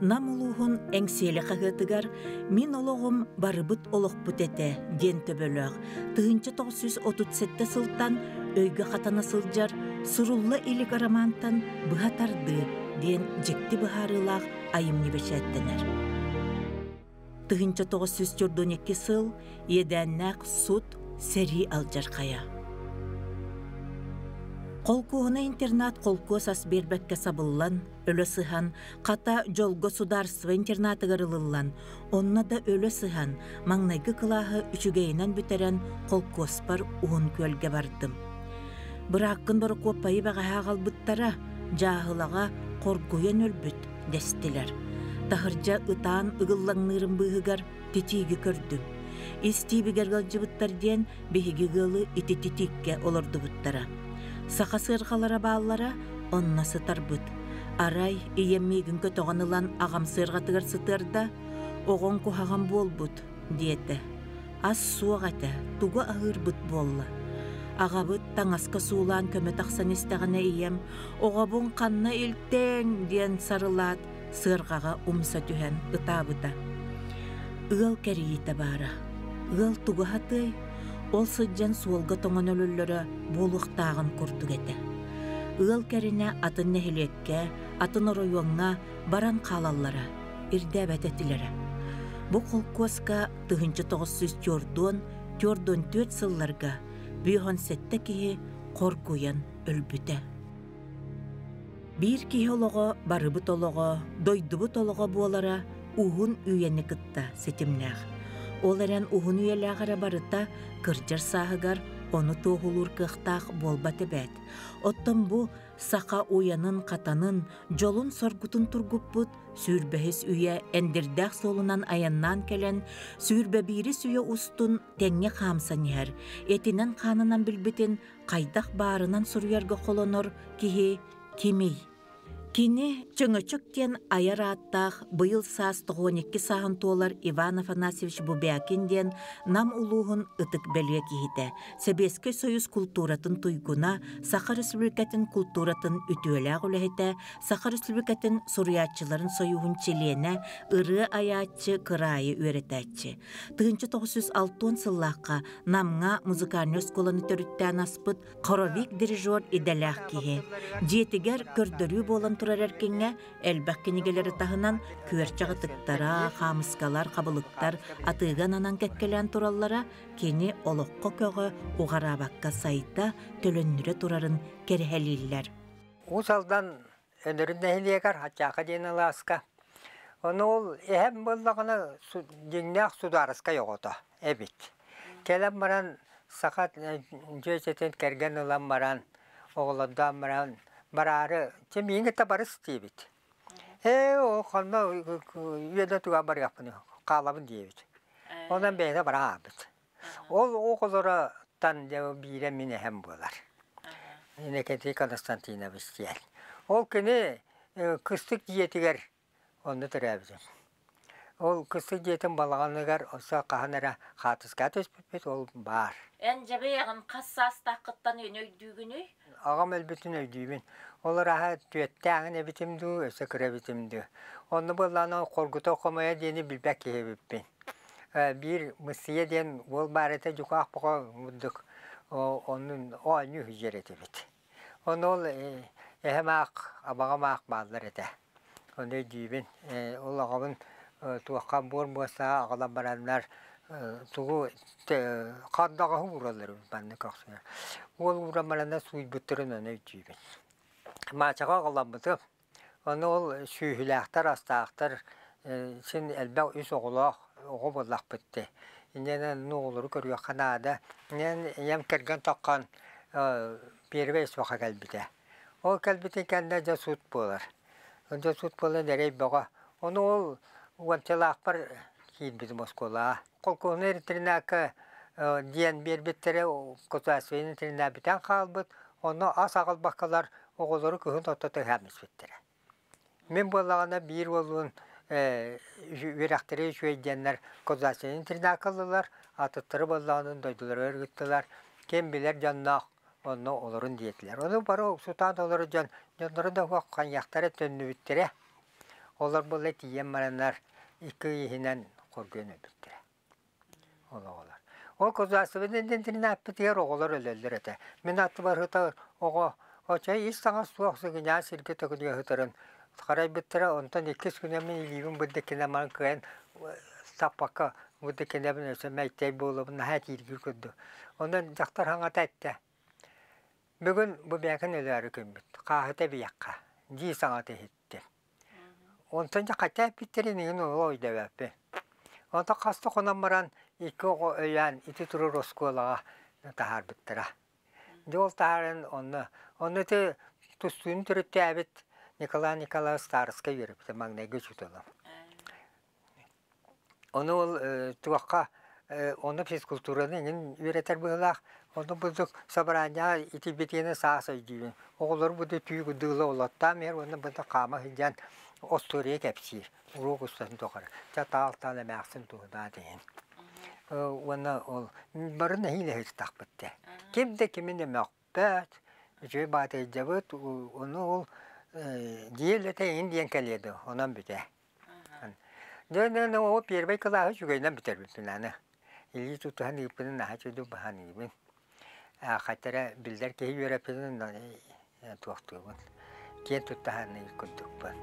Нам улууһун Эҥсиэли хаһыатыгар «Мин олоҕум барыбыт олохпут этэ» диэн төбөлөөх 1937 сылтан өйгө хатана сылдьар «Сурулла илик романтан быһа тардыы» диэн дьикти быһаарыылаах айымньы бэчээттэнэр. 1942 сыл иэдээннээх сут сэрии алдьархайа. Холкуоһунай интернат холкуос ас биэрбэккэ сабыллан, өлө сыһан, хата дьолго судаарыстыба интернатыгар ылыллан, онно да өлө сыһан, маҥнайгы кылааһы үчүгэйинэн бүтэрэн холкуоспар Уһун Күөлгэ бардым. Бырааккын Борокуоппайы бэҕэһээ аҕалбыттара, дьааһылаҕа хоргуйан өлбүт дэстилэр. Таһырдьа ытаан ыгыллаҥныырым быыһыгар титииги көрдүм. Ис тиибигэр ыалдьыбыттар диэн биһиги ыалы ити титииккэ олордубуттара. Саха сыарҕалара бааллара, онно сытарбыт. Арай ийэм миигин көтөҕөн ылан аҕам сыарҕатыгар сытыарда, оҕоҥ куһаҕан буолбут диэтэ. Ас суох этэ, тугу аһыырбыт буолла. Аҕабыт таҥаска суулаан көмө тахсан истэҕинэ ийэм «Оҕобун ханна илтээҥ?» диэн сарылаат, сыарҕаҕа умса түһэн ытаабыта. Ыал кэрийиитэ баара. Ыал тугу аһатыай? Ол сылдьан суолга тоҥон өлөллөрө буолуохтааҕын курдук этэ. Ыал кэринэ атын нэһилиэккэ, атын оройуоҥҥа баран хаалаллара, ирдээбэт этилэрэ. Бу холкуоска 1944 сылларга 57 киһи хоргуйан өлбүтэ. Биир киһи олоҕо барыбыт олоҕо, дойдубут олоҕо буолара уһун үйэни кытта ситимнээх. Ол эрэн уһун үйэлээх эрэ барыта кырдьар сааһыгар ону туоһулуур кыахтаах буолбат эбээт. Оттон бу саха уйанын-хатанын, дьолун-соргутун тургуппут сүүрбэһис үйэ эндирдээх суолунан айаннаан кэлэн, сүүрбэ биирис үйэ устун тэҥҥэ хаамсан иһэр, этинэн-хаанынан билбитин хайдах баарынан суруйарга холонор киһи кимий? Кини Чөҥөчөк диэн айар ааттаах быйыл саас 92 сааһын туолар Иван Афанасьевич Бубякин диэн Нам улууһун ытык бэлиэ киһитэ, Сэбиэскэй Союз култууратын туйгуна, Саха Республикатын култууратын үтүөлээх үлэһитэ, Саха Республикатын суруйааччыларын сойууһун чилиэнэ, ырыа айааччы, кыраайы үөрэтээччи. 1960 сыллаахха Намҥа музыкальнай оскуоланы төрүттээн аспыт хоровик дирижер идэлээх киһи. Дьиэтигэр көрдөрүү буолан турар эркиҥҥэ элбэх кинигэлэри таһынан күөрчэх ытыктара, хаамыскалар, хабылыктар атыыга ананан кэккэлээн тураллара кини олоххо көҕө уҕараабакка сайда, төлөннүрэ турарын кэрэһэлииллэр. Уус Алдан Өнөрүн нэһилиэгэр Хаччаака диэн алааска. Ону ол эһэм буоллаҕына дьиҥнээх судаарыскай оҕото эбит. Кэлэн баран саха дьүөчэтин кэргэн ылан баран, оҕолордоон баран бараары чэ миигин кытта барыс диэбит. Ээ ол ханна үөнэ туга барыахпын хаалабын диэбит. Онон бэйэтэ бара хаалбыт. Ол оҕолоро-тан дьэ биирэ мин эһэм буолар. Иннокентий Константинович диэн. Ол кини кыстык дьиэтигэр онно төрөөбүтүм. Ол кыстык дьиэтин балаҕаныгар өссө хаһан эрэ хаартыскаҕа түспүппүт, ол баар. Эн дьэбэйэҕин хас саастааххыттан өйдүүгүнүй? Аҕам өлбүтүн өйдүүбүн. Ол арааһа түөттээҕин эбитим дуу, өссө кыра эбитим дуу. Онно буоллаҕына хоргутар хомойо диэни билбэт киһи эбиппин. Биир Мыссыйа диэн уол баар этэ дьукаах боҕо курдук оннун оонньуу сылдьар этибит. Ону ол эһэм аах, абаҕам аах бааллар этэ. Ону өйдүүбүн. Ол аҕабын туохха буор муостаҕа аҕалан бараннар тугу хардаҕаһы уураллар эбит манна көхсүгэр. Уол ууран бараннар сууйбуттарын ону өйдүүбүн. Маачаҕа аҕаламмытым. Ону ол сүөһүлээхтэр, астаахтар син элбэх үс оҕолоох оҕо буоллахпыт дии. Инньэ оҕолору көрүөххэ наада. Инньэ ийэм кэргэн таххан первый суоха кэлбитэ. Ол кэлбитин кэннэ дьэ суут буолар. Дьэ суут буолан эрэй бөҕө. Ону ол уончалаахпар киирбитим оскуолаҕа. Холкуоһунай интернакка диэн биэрбиттэрэ государственнай интернат бүтэн хаалбыт. Онно ас аҕалбаккалар оҕолору кыһын ортото ыһаан испиттэрэ. Мин буоллаҕына биир уолун үөрэхтэрэ үчүгэй диэннэр государственнай интернакка ыллылар, атыттары буоллаҕына дойдуларыгар ыыттылар. Ким билэр дьонноох онно олорун диэтилэр. Ону бары сутаан олорор дьон дьонноро да суох хайыахтара төннүбүттэрэ. Олор буолла тиийэн бараннар икки ый иһинэн хоргуйан өлбүттэрэ. Ол оҕолор. Ол государственнай интэринээппитигэр оҕолор өлөллөр этэ. Мин аттыбар сытар оҕо оччо ис таҥас суох сыгынньаан сиргэ төкүнүйэ сытарын харайбыттара. Онтон иккис күнэ мин илиибин бырдыккына баран кыайан саппакка бырдыккынабын өссө мэйтэй буолабын наһаа итииргии курдук. Онон дьахтар саҥата эттэ: Бүгүн бу бэйэкин өлөөрү күммүт, хааһыта эбийэххэ, дии саҥата иһиттим. Онтон дьэ хайта эппиттэрин иһин олох өйдөөбөппүн. Онтон хас да хонон баран икки оҕо өйөөн ити турар оскуолаҕа таһаарбыттара. Дьэ ол таһааран онно онно ити тустууну төрүттээбит Николай Николаевич Старскай үөрэппитэ маҥнайгы учууталым. Ону ол туохха ону физкультураны эҥин үөрэтэр быһыылаах. Ону бурдук собранияҕа итийбитигинэ саас өйдүүбүн. Оҕолору бу түү курдук олоттоон иһэр уонна бу хаама сылдьан остуоруйа кэпсиир. Уруок устатын тухары. Чэ таал-таал эмээхсин туһунаа диэн. Уонна ол бары нэһиилэ сырыттахпыт дии. Ким да кими да мөхпөт, үчүгэй баатыйдьабыт, ону ол дьиэ үлэтэ эҥин диэн кэлиэ дуо, онон бүтэ. Дьэ, ол первый кылааһы үчүгэйинэн бүтэрбиппин аны. Илии тутуһан ыыппытын наһаа үчүгэйдик баһаныыбын. Хата эрэ биллэр киһи үөрэппитин туохтуубун. Киэн тутта саныыр курдукпун.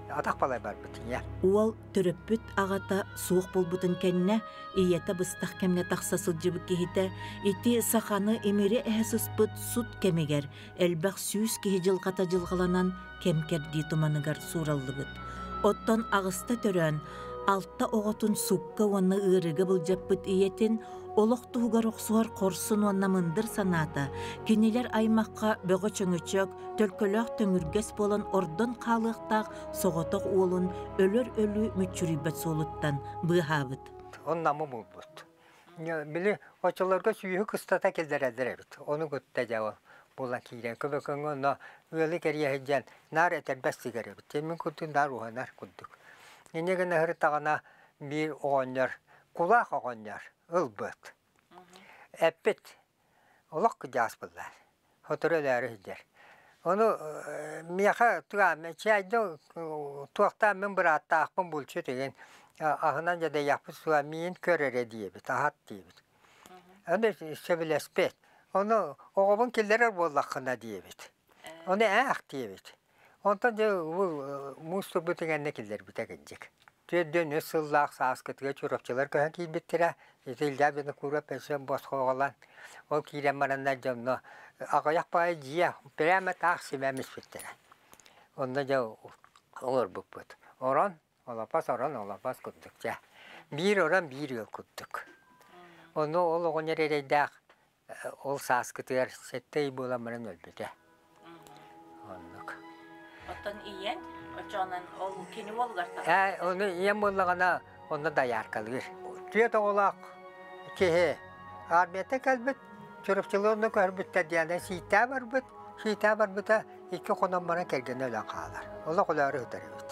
Атах балай барбыт ийэ. Уол төрөппүт аҕата суох буолбутун кэннэ, ийэтэ быстах кэмҥэ тахса сылдьыбыт киһитэ ити саханы имири эһэ сыспыт сут кэмигэр элбэх сүүс киһи дьылҕата дьылҕаланан кэм-кэрдии туманыгар суураллыбыт. Оттон аҕыста төрөөн, алта оҕотун сукка уонна ыарыыга былдьаппыт ийэтин олох туһугар охсуһар хорсун уонна мындыр санаата кинилэр аймахха бөҕө чөҥөчөк, төлкөлөөх төҥүргэс буолан ордон хаалыахтаах соҕотох уолун өлөр өлүү мүччүрүйбэт суолуттан быыһаабыт. Оннамы булбут. Били оччолорго сүүһү кыстата киллэрэллэр эбит. Ону кытта дьэ ол буолан киирэн көбөкөҥҥө онно ыалы кэрийэ сылдьан наар этэрбэс тигэр эбит. Мин курдук наар уһанар курдук. Инньэ гына сырыттаҕына биир оҕонньор, кулаах оҕонньор ылбыт. Эппит, олох кыдьаас буоллар. Сотору өлөөрү сылдьар. Ону миэхэ туга чайда туохтаан мин бырааттаахпын булчут игин аһынан дьадаyaахпыт суоҕа миин көр эрэ диэбит, аһат диэбит. Ону сөбүлэспэт. Ону оҕобун киллэрэр буоллаххына диэбит. Ону ээх диэбит. Онтон дьэ бу муус турбут иҥэннэ киллэрбитэ кырдьык. 43 сыллаах сааскытыгар Чурапчылар көһөн киирбиттэрэ. Ити Илья Винокуров өссө босхо оҕолон ол киирэн бараннар дьонно аҕыйах баҕайы дьиэ прямо таах симэм испиттэрэ. Онно дьэ олорбуппут. Орон, олоппос орон, олоппос курдук дьэ. Биир орон биир ыал курдук. Ону ол оҕонньор эрэйдээх Ол сааскытыгар сэттэ ый буолан баран өлбүтэ. Оннук. Оттон ийэҥ оччоҕунан ол кини уолугар Ээ, ону ийэм буоллаҕына онно дояркалыыр. Түөрт оҕолоох киһи армията кэлбит, Чурапчылыы онно көһөрбүттэр диэн сииттээ барбыт. Сииттээ барбыта икки хонон баран кэргэнэ өлөн хаалар. Олох өлөөрү сытар эбит.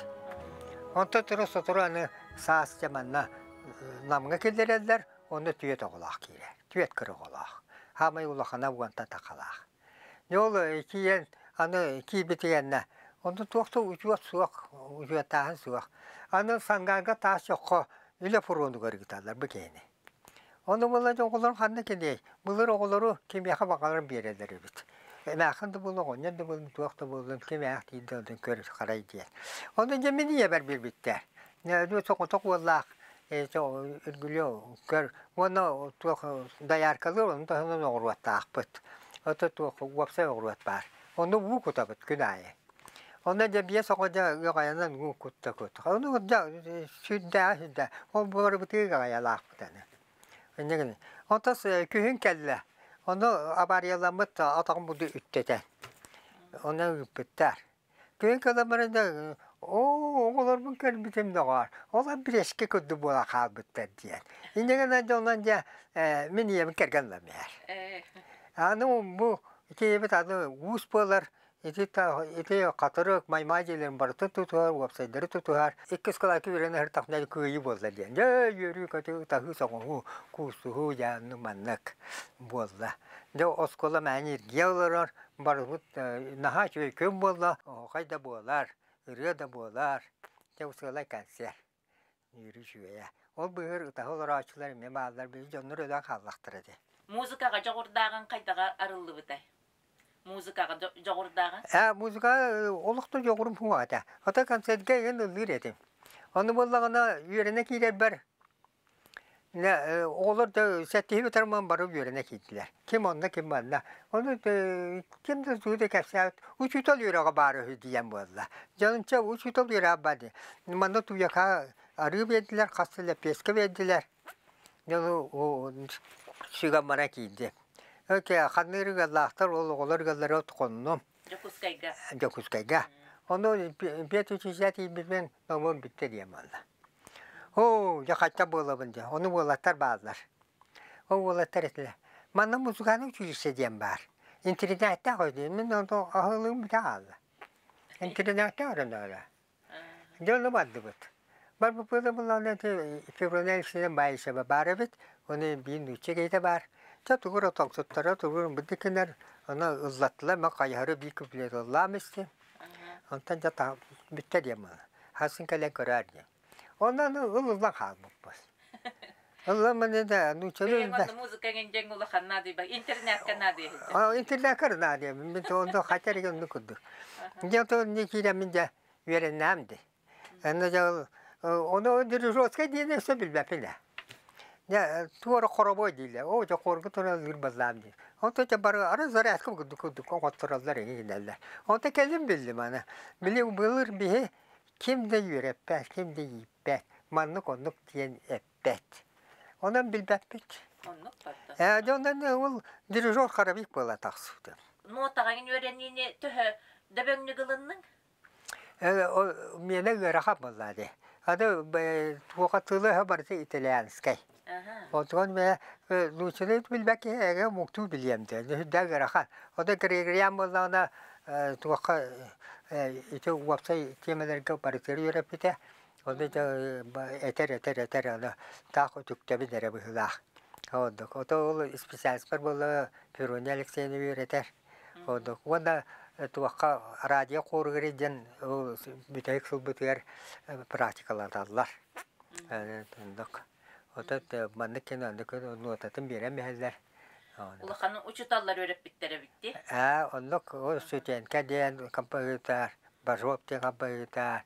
Онтон тура сотору аны саас дьэ манна Намҥа киллэрэллэр, Онно түөрт оҕолоох киирэр. Түөрт кыра оҕолоох. Хаамай улахана уонтан тахалаах. Дьэ ол киирэн аны киирбитигэннэ онно туох да учуот суох, учуоттааһын суох. Аны Сангаарга таас чоххо үлэ фронугар ыыталлар бу киһини. Ону буолла дьэ оҕолорум ханна кэлиэй? Былыр оҕолору кимиэхэ баҕаларын биэрэллэр эбит. Эмээххин да буоллун, оҕонньор да буоллун, туох да буоллун, ким ээх тиийдэ онтон көр харай диэн. Ону дьэ мин ийэбэр биэрбиттэр. Соҕотох уоллаах Үргүлүө көр уонна туох дояркалыыр ону таһынан оҕуруоттаахпыт. Ото туох уопсай оҕуруот баар. Онно уу кутабыт күн аайы. Онно дьэ биэс оҕо дьэ ыаҕайанан уу кутта кут. Ону дьэ сүрдээҕэ сүрдээх. Ол буоларбытыгар ыаҕайалаахпыт аны. Инньэ гынан. Онтон күһүн кэллэ. Ону абарыйаламмыт атаҕым буду үттэтэ. Онно ыыппыттар. Күн кыламмарын да оо, оҕолорбун көрбүтүм доҕоор, ол бирэскэ курдук буола хаалбыттар диэн. Инньэ гынан дьэ онон дьэ мин ийэбин кэргэн ылам иһэр. Аны бу киһибит аны уус буолар, ити ити хатырык, маймаа дьиэлэрин барытын тутуһар, уопсайдары тутуһар. Иккис кылааска үөрэнэ сырыттахпына кыайыы буолла диэн. Дьэ үөрүү-көтүү, таһыы-соҕоһуу, куустуһуу дьэ маннык буолла. Дьэ оскуола мээнэ иргийэ олорор, барыбыт наһаа үчүгэй күн буолла, оһуохай да буолар, ырыа да буолар. Дьэ сыалай концерт. Үөрүү үчүгэйэ. Ол быыһыгар ытаһа олорооччулар эмиэ бааллар, били дьоннор өлөн хааллахтара ити. Музыкаҕа дьоҕурдааҕыҥ хайдаҕа арыллыбытай? Музыкаҕа дьоҕурдааҕыҥ? Музыка олох да дьоҕурум суох этэ. Ата концертка игин ыллыыр этим. Ону буоллаҕына үөрэнэ киирэрбэр оҕолор да сэттиһи бүтэрмэн бары үөрэнэ киирдилэр. Ким онно, ким манна. Ону ким да тугу да кэпсээбит. Учуутал үөрэҕэ баар үһү диэн буолла. Дьонча учуутал үөрэҕэ баар дии. Манна Туйака арыы биэрдилэр, хас да лэппиэскэ биэрдилэр. Дьону сүгэн баран киирдим. Ханныыр ыаллаахтар, ол оҕолор ыаллара хоннум. Дьокуускайга. Дьокуускайга. Ону педучилище тиийбиппин номур бүттэ диэн буолла. Оо, дьэ хайта буолабын дьэ. Ону уолаттар бааллар. Ол уолаттар этилэр. Манна музыкальный училище диэн баар. Интэринээттээх өйдүү. Мин ону аһылыгым бүтэ хаалла. Интэринээттээх өрөнөөрө. Дьэ ону бардыбыт. Барбыппыт буллаҕына ити Феврония Алексеевна Баишева баар эбит. Ону биир нуучча киһитэ баар. Чэ тугу эрэ тоҥсуттара, тугу эрэ быдыкынар. Ону ыллаттылар, мен хайыһары биир куплет ыллаам истим. Онтон дьэ бүттэ диэн буолла. Хасын кэлэн көрөөр диэн. Онон ылыллан хаалбыппыт. Ылламмын да нууччалыы Бэйэҥ онно музыкаҥ дьэҥ улахан наадыйба интернетка наадыйа Интернетка наадыйа мин онно хотя онну курдук. Дьэ то не киирэммин дьэ үөрэннэм ди. Онно дьэ ону дирижерскай диэни өссө билбэппин ээ. Дьэ туора хоровой дииллэр. Оо дьэ хорга туран ылыыр баллаам диир. Онто дьэ бары ары зарядка курдук курдук оҥоттороллор эҥин гинэллэр. Онто кэлин биллим аны. Били былыр биһи ким да үөрэппэт, ким да ииппэт, маннык оннук диэн эппэт. Онон билбэппит. Оннук барда. Дьэ онон ол дирижер хоровик буола тахсыбыта. Нуотаҕаҥын үөрэниини төһө дөбөҥнүк ылынныҥ? Миэнэ ыарахан буолла дии. Аны туоха тыла-өһө барыта итальянскай. Онтон мэ нууччалыы билбэт киһи эгэ омуктуу билиэм диэн. Сүрдээх ыарахан. Онон Григорьян буоллаҕына туохха ити уопсай тиэмэлэргэ барытыгар үөрэппитэ. Ону дьэ этэр этэр этэр аны таах үтүктэбин эрэ быһыылаах. Оннук. Ото ол специалистпар буолла Ферония Алексеевна үөрэтэр. Оннук. Уонна туохха радио хоругар диэн ол бүтэһик сылбытыгар практикалаталлар. Оннук. Отон маннык кини оннук нуотатын биэрэн биһэллэр. Улахан учууталлар үөрэппиттэр эбит дии. Ээ, оннук ол Сутенко диэн композитор, Бажов диэн композитор.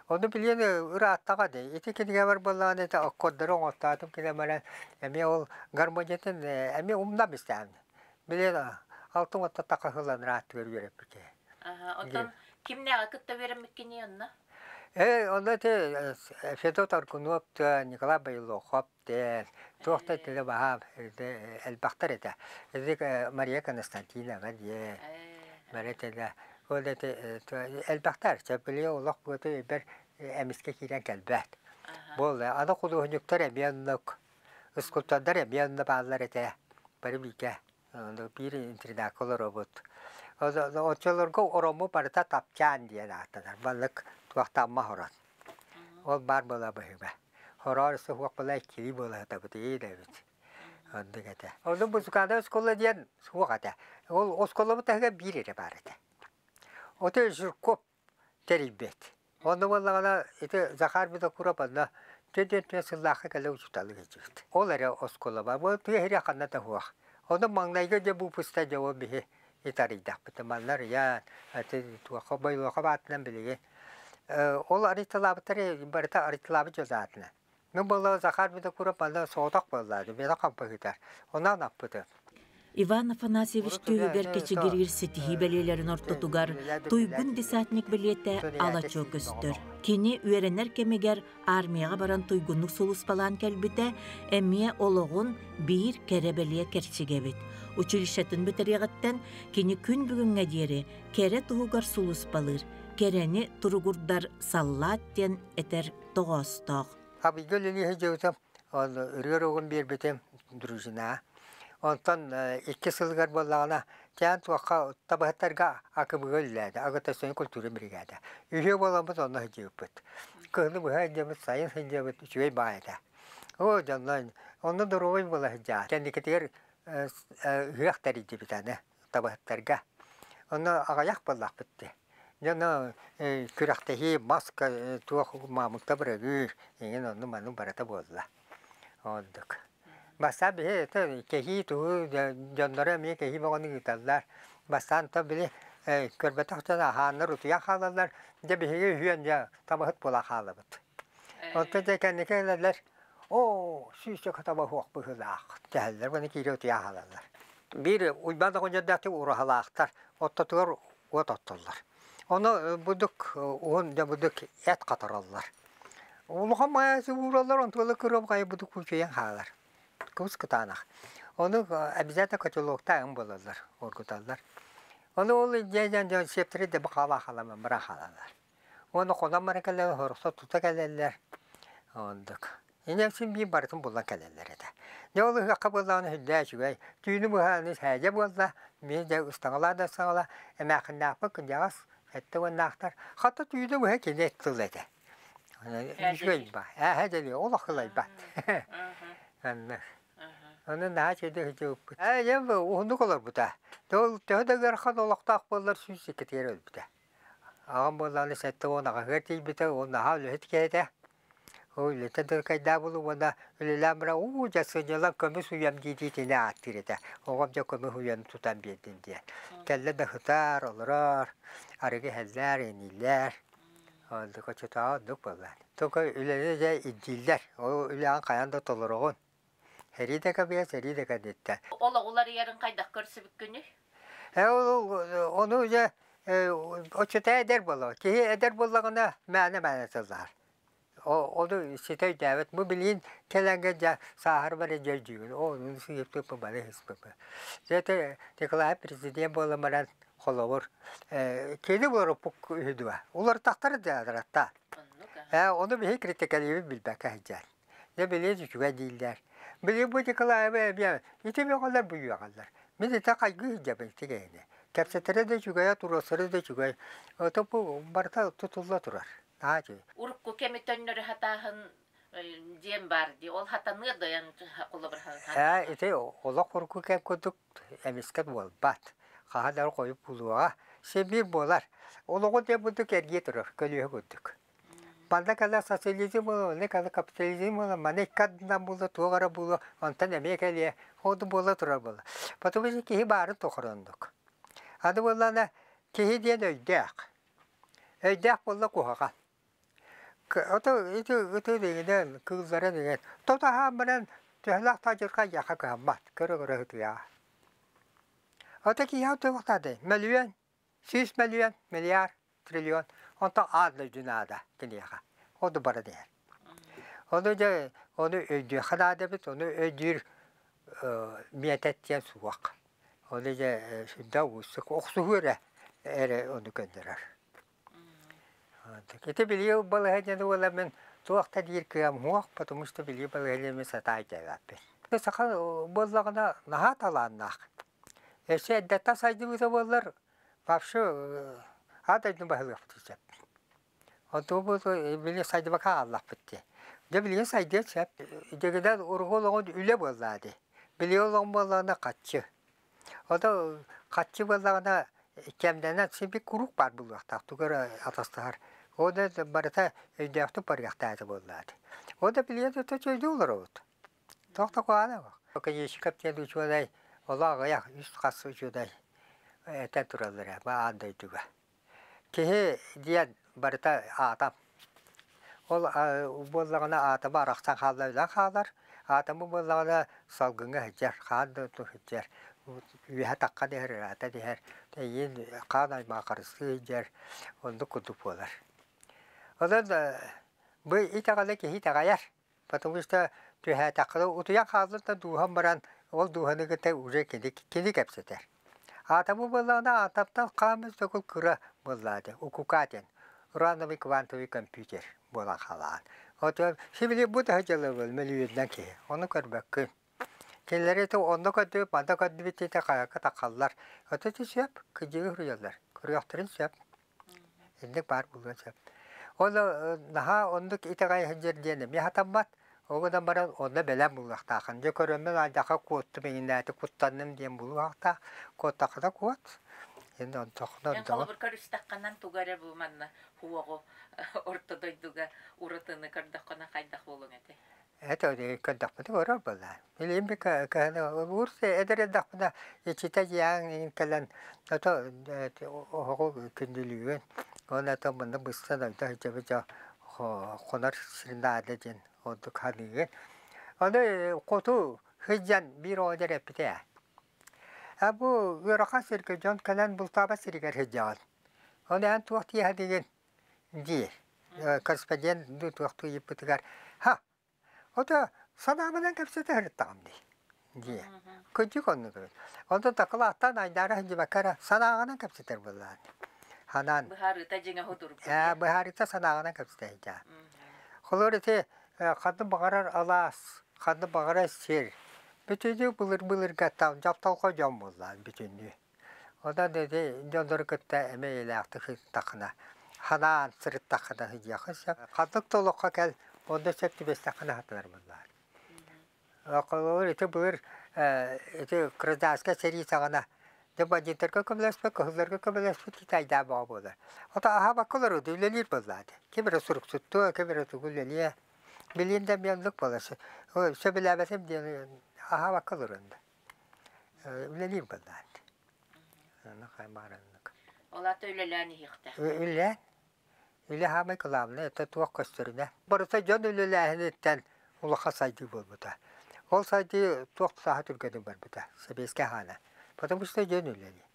Ону билиэн ырааттаҕа дии. Ити кинигэбэр буоллаҕына ити аккордары оҥортоотум кэлэн баран эмиэ ол гармониятын эмиэ умнам истэҕин. Билиэн алтын отто такаһылан ырааттыгар үөрэппитэ. Оттон кимнээҕи кытта үөрэммиккиний онно? Ээ, онно ити Федот Аргунов, Николай Бойлохов диэн туох да итини баһаам элбэхтэр этэ. Ити Мария Константинова диэн Мария тилэ ол ити элбэхтэр чэппилиэ олох быата өйбөр эмискэ киирэн кэлбэт. Буолла аны худуоһунньуктар эмиэ оннук скульптордар эмиэ онно бааллар этэ. Бары бииргэ биир интернакка олоробут. Оччолорго оромму барыта тапчаан диэн ааттанар. Балык туохтаамма хорон. Ол баар буола быһыыба. Хороор суһуох буола иккилии буола сытабыт эбит. Оннук этэ. Онно музыкальнай оскуола диэн суох этэ. Ол оскуолабыт таһыгар биир эрэ баар этэ. Ото Жирков тэрийбит. Онно буоллаҕына ити Захар Винокуров онно төрдүөн сыллаахха кэлэ учууталлык илдьибит. Ол эрэ оскуола бар. Бу тыа сирэ ханна да суох. Онно маҥнайгы дьэ выпуска дьэ ол биһи итарыйдахпыт. Манна арыйан, туохха Бойлуоха баатынан билигин. Ол арыйталаабыттар барыта арыйталаабыт дьон аатынан. Мин буолла Захар Винокуров манна соҕотох буолла, миэнэ хампаһыытар. Онон аппытым. Иван Афанасьевич түөһүгэр кэчигириир ситиһии бэлиэлэрин ортотугар туйгун десантник бэлиэтэ ала-чуо көстөр. Кини үөрэнэр кэмигэр армияҕа баран туйгуннук сулууспалаан кэлбитэ эмиэ олоҕун биир кэрэ бэлиэ кэрчигэ эбит. Училищетын бүтэриэҕиттэн кини күн бүгүҥҥэ диэри кэрэ туһугар сулууспалыыр, кэрэни туругурдар саллаат диэн этэр тоҕоостоох. Абыйга үлэлии сылдьыбытым, ол ырыа уруогун биэрбитим дружина. Онтон икки сылыгар буоллаҕына, кээн туохха табаһыттарга АКБ-га үлэлээтэ, агитационнай культура биригээдэ. Үһүө буоламмыт онно сылдьыбыппыт. Кыһыны быһа сылдьабыт, сайын сылдьабыт, үчүгэй баай этэ. Оо, дьонно, онно доруобай буола сылдьаа. Кэнникитигэр ыһыах тэрийдибит аны табаһыттарга. Онно аҕыйах буоллахпыт дии. Дьоно күрэхтэһии маска туох маамыкта бырагыыр иҥин онну ману барыта буолла. Оннук. Бастаан биһи это кэһии туһу дьонноро эмиэ кэһии бөҕөнү ыыталлар. Бастаан то били көрбөтөх дьон аһааннар утуйан хаалаллар. Дьэ биһиги үһүөн дьэ табаһыт буола хаалабыт. Онтон дьэ кэнники кэлэллэр оо сүүсчэкэ таба суох быһыылаах дэһэллэр уонна киирэ утуйа хаалаллар. Биир Уйбаан оҕонньордоох ураһалаахтар оттотугар уот оттоллор. Ону будук уһун дьэ будук эт хатороллор. Улахан маайасы уураллар, онтула кырыам хайа будук кучуйан хаалар. Кус кытаанах. Ону обязательно котелоктаан буолаллар, оргуталлар. Ону ол дьэ дьон сиэптэрэ да хаала халаман бара хаалаллар. Уонна хонон баран кэлэллэр, хорохсо тута кэлэллэр. Оннук. Инньэ син биир барытын булан кэлэллэр этэ. Дьэ ол ыһыахха буоллаҕына сүрдээх үчүгэй. Түүнү быһа сээдьэ буолла, мин дьэ ыстаҥалаа да ыстаҥалаа, эмээххиннээхпин кырдьаҕас сэттэ уоннаахтар. Хата түүнү быһа кини тыл этэ. Үчүгэй ба. Ээһэ дэлиэ, олох ылайбат. Оннук. Ону наһаа үчүгэйдик сылдьыбыппыт. Ээ, дьэ уһуннук олорбута. Төһө да ыарахан олохтоох буоллар 102-тигэр өлбүтэ. Аҕам буоллаҕына 78-ар тиийбитэ, ол наһаа үлэһит киһи этэ. Ол үлэтэ дыркайдаа булуу уонна үлэлээн баран уу дьэ сынньалаҥ көмүс уйам дии-дии итини ааттыыр этэ. Оҕом дьэ көмүс уйаны тутан биэрдин диэн. Кэллэ да сытар, олорор, арыгы иһэллэр, инииллэр. Оннук оччотооҕу оннук буоллаҕа. Только үлэни дьэ ирдииллэр. Ол үлэҕин хайаан да толороҕун. Сэрии да кэбиһэ, сэрии да кэнниттэн. Олоҕу уларыйарын хайдах көрсүбүккүнүй? Ону дьэ оччото эдэр буоллаҕа. Киһи эдэр буоллаҕына мээнэ-мээнэ сыллаһар. Ону ситэ өйдөөбөт. Бу билигин кэлэҥҥэ дьэ сааһырбар дьэ өйдүүбүн. Оо, ону сыыппыппын бары ыспыппын. Дьэ ити Николаев президент буолан баран холобур кини буоруппут үһү дуо? Уларытахтара дьаадыратта. Ону биһи критикэлиибит билбэккэ сылдьар. Дьэ билигин үчүгэй дииллэр. Билигин бу Николаевы эмиэ ити бөҕөлөр буйуоҕаллар. Мин ити хайгыы сылдьабын ити киһини. Кэпсэтэрэ да үчүгэйэ, туруорсара да үчүгэй. Ото бу барыта тутулла турар. Наһаа үчүгэй. Урукку кэми төннөрү хатааһын диэн баар дии. Ол хатаныа дойон холобур Ээ, ити олох урукку кэм курдук эмискэ буолбат. Хаһан да хойут булуоҕа. Син биир буолар. Олоҕу диэн курдук эргийэ турар, көлүөһэ курдук. Манна кэлэ социализм буолуо, манна кэлэ капитализм буолуо, маны икки ардынан буолуо, туох эрэ буолуо, онтон эмиэ кэлиэ, ол да буола турар буолла. Потому что киһи баарын тухары оннук. Аны буоллаҕына киһи диэн өйдөөх. Өйдөөх буолла куһаҕан. Ото ити ити дэгинэн кыыллара деген тото аһаан баран төһөлөөх таадьырҕа дьаха кыһаммат, көрө-көрө сытыйаҕа. Ото киһи туохтаадай мөлүйүөн, 100 мөлүйүөн, миллиард триллион онтон аат дойду наада киниэхэ ол да баран иһэр ону дьэ ону өйдүөххэ наада эбит ону өйдүүр миэтэт диэн суох ону дьэ сүрдээх уустук охсуһуу эрэ эрэ ону көннөрөр ити билии балаһыанньаны уола мин туох да диир кыам суох потому что билии балаһыанньаны сатаан дьайбаппын саха буоллаҕына наһаа талааннаах өссө эрдэттэн сайдыбыта буоллар Вообще аат дойдуну баһылыахпытын сөп. Онтубут били сайдыбакка хааллахпыт дии. Дьэ билигин сайдыан сөп. Дьэгинэн уруһу олоҕун үлэ буоллаа дии. Билиги олоҕун буоллаҕына хаччы. Ото хаччы буоллаҕына кэмнэнэн син бир куруук баар буолуохтаах тугу эрэ атастаһар. Ол да барыта өйдөөхтүк барыахтаах этэ буоллаа дии. Ол да билигин өтө өйдүү олоробут. Туох да куһаҕана суох. Книжкам диэн учуонай олох аҕыйах үс хас учуонай этэн тураллар ээ бу аан дойдуга. Киһи диэн барыта аатам. Ол буоллаҕына аатама арахсан хаалла өлөн хаалар, аатамы буоллаҕына салгыҥҥа сылдьар, хаан да сылдьар, үөһэ таххан иһэр, ыраатан иһэр, эйиин хаан аймаҕа харыстыы сылдьар, оннук курдук буолар. Онон бу итэҕэлэ киһи итэҕэйэр. Потому что түһээтэххинэ утуйан хааллын да дууһам баран ол дууһаны кытта уже кини кини кэпсэтэр. Атомы буоллаҕына атомтан хааммыт сокул кыра буоллаҕа дии УКК диэн урановый квантовый компьютер буолан хаалаҕын. Отон сибили бу да дьыала мөлүйүөннэн киһи ону көрбөккүн. Кинилэри ити онно көрдүбүт, манна көрдүбүт диэтэ хайакка таххаллар. Ото ити сөп, кырдьыгы суруйаллар. Көрүөхтэрин сөп. Инник баар буолуон сөп. Ол наһаа оннук итэҕэйэ сылдьар диэн эмиэ сатаммат. Ол гынан баран онно бэлэм буолуохтааххын. Дьэ көрөммүн алдьархай куоттум иҥинээти куттанным диэн буолуохтаах. Куоттаххына куот. Эн онтохно Эн холобур көрүстэххинэн тугу эрэ бу манна хуоҕу орто дойдуга уратыны көрдөххүнэ хайдах буолуоҥ этэй? Это көрдөхпүтү көрөр буоллаа. Билигин би кыһын уурса эдэр эрдэхпинэ ичитэ дьиэҥ кэлэн ото оһоҕу күндүлүүгүн уонна ото мунна быстан ойдо сылдьабыт дьо хонор сир наада диэн ордук саныыгын. Ону хоту сылдьан биир оҕонньор эппитэ ээ. Э бу ыарахан сиргэ дьон кэлэн бултаабат сиригэр сылдьаҕын. Ону эн туох тиэһэлигин диир. Корреспондент туохтуу ыйыппытыгар ха ото санаабынан кэпсэтэ сырыттаҕым дии дии. Кырдьык оннук эбит. Онтон такылааттаан айдаара сылдьыбакка эрэ санааҕынан кэпсэтэр буоллаҕын. Ханаан Быһаарыыта дьиҥэ худургу. Ээ быһаарыыта санааҕынан кэпсэтэ сылдьаа. Холобур ити ханнык баҕарар алаас, ханнык баҕарар сир бүтүннүү былыр-былыргаттан дьапталҕа дьон буоллаҕын бүтүннүү. Онон ити дьоннору кытта эмэ эйэлээхтик сырыттаххына, ханаан сырыттаххына сылдьыаххын сөп. Ханнык да олоххо кэл, онно сөп түбэстэххинэ сатанар буоллаҕа. Холобур, ити былыр ити гражданскай сэрии саҕана дьэ бандьыыттарга көмөлөспөт, кыһылларга көмөлөспүт китайдаа бөҕө буолар. Ото аһаабакка олоруу үлэлиир буоллаҕа дии. Ким эрэ суруксуттуо, ким эрэ тугу үлэлиэ. Билигин да эмиэ оннук буолар. Сөбүлээбэтим диэн аһаабакка олорон да. Үлэлиир буоллаҕа дии. Онно хаймаарыннык. Ол аата үлэлээн иһиэхтээх. Үлэлээн. Үлэ саамай кылаабынай, это туох көстөрүнэ. Барыта дьон үлэлээһиниттэн улахан сайдыы буолбута. Ол сайдыы туох сааһа түргэнник барбыта, сэбиэскэй хаана. Потому что дьон үлэлиир.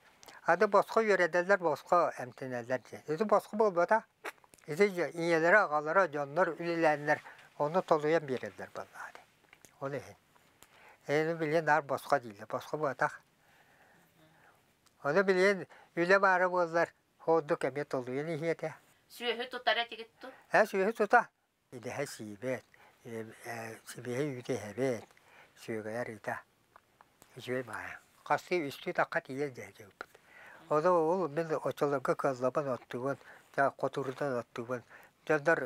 Аны босхо үөрэнэллэр, босхо эмтэнэллэр диэн. Ити босхо буолбатах. Ити ийэлэрэ, аҕалара, дьоннор үлэлээннэр ону толуйан биэрэллэр буоллаҕа дии. Ол иһин. Эни билигин наар босхо дииллэр. Босхо буолбатах. Ону билигин үлэ баара буоллар, Ордук эмиэ толуйан иһиэ этэ. Сүөһү тутара этигит ту? Ээ, сүөһү тута. Идэһэ сиибэт, сибиэһэй үүтү иһэбит, сүөгэйэ арыыта. Үчүгэй баайа. Хастыы үстүү тахха тиийэр дьэһдьэбиппит. Ону ол мин оччолорго кыаллабын оттуубун, хотуурунан оттуубун. Дьоннор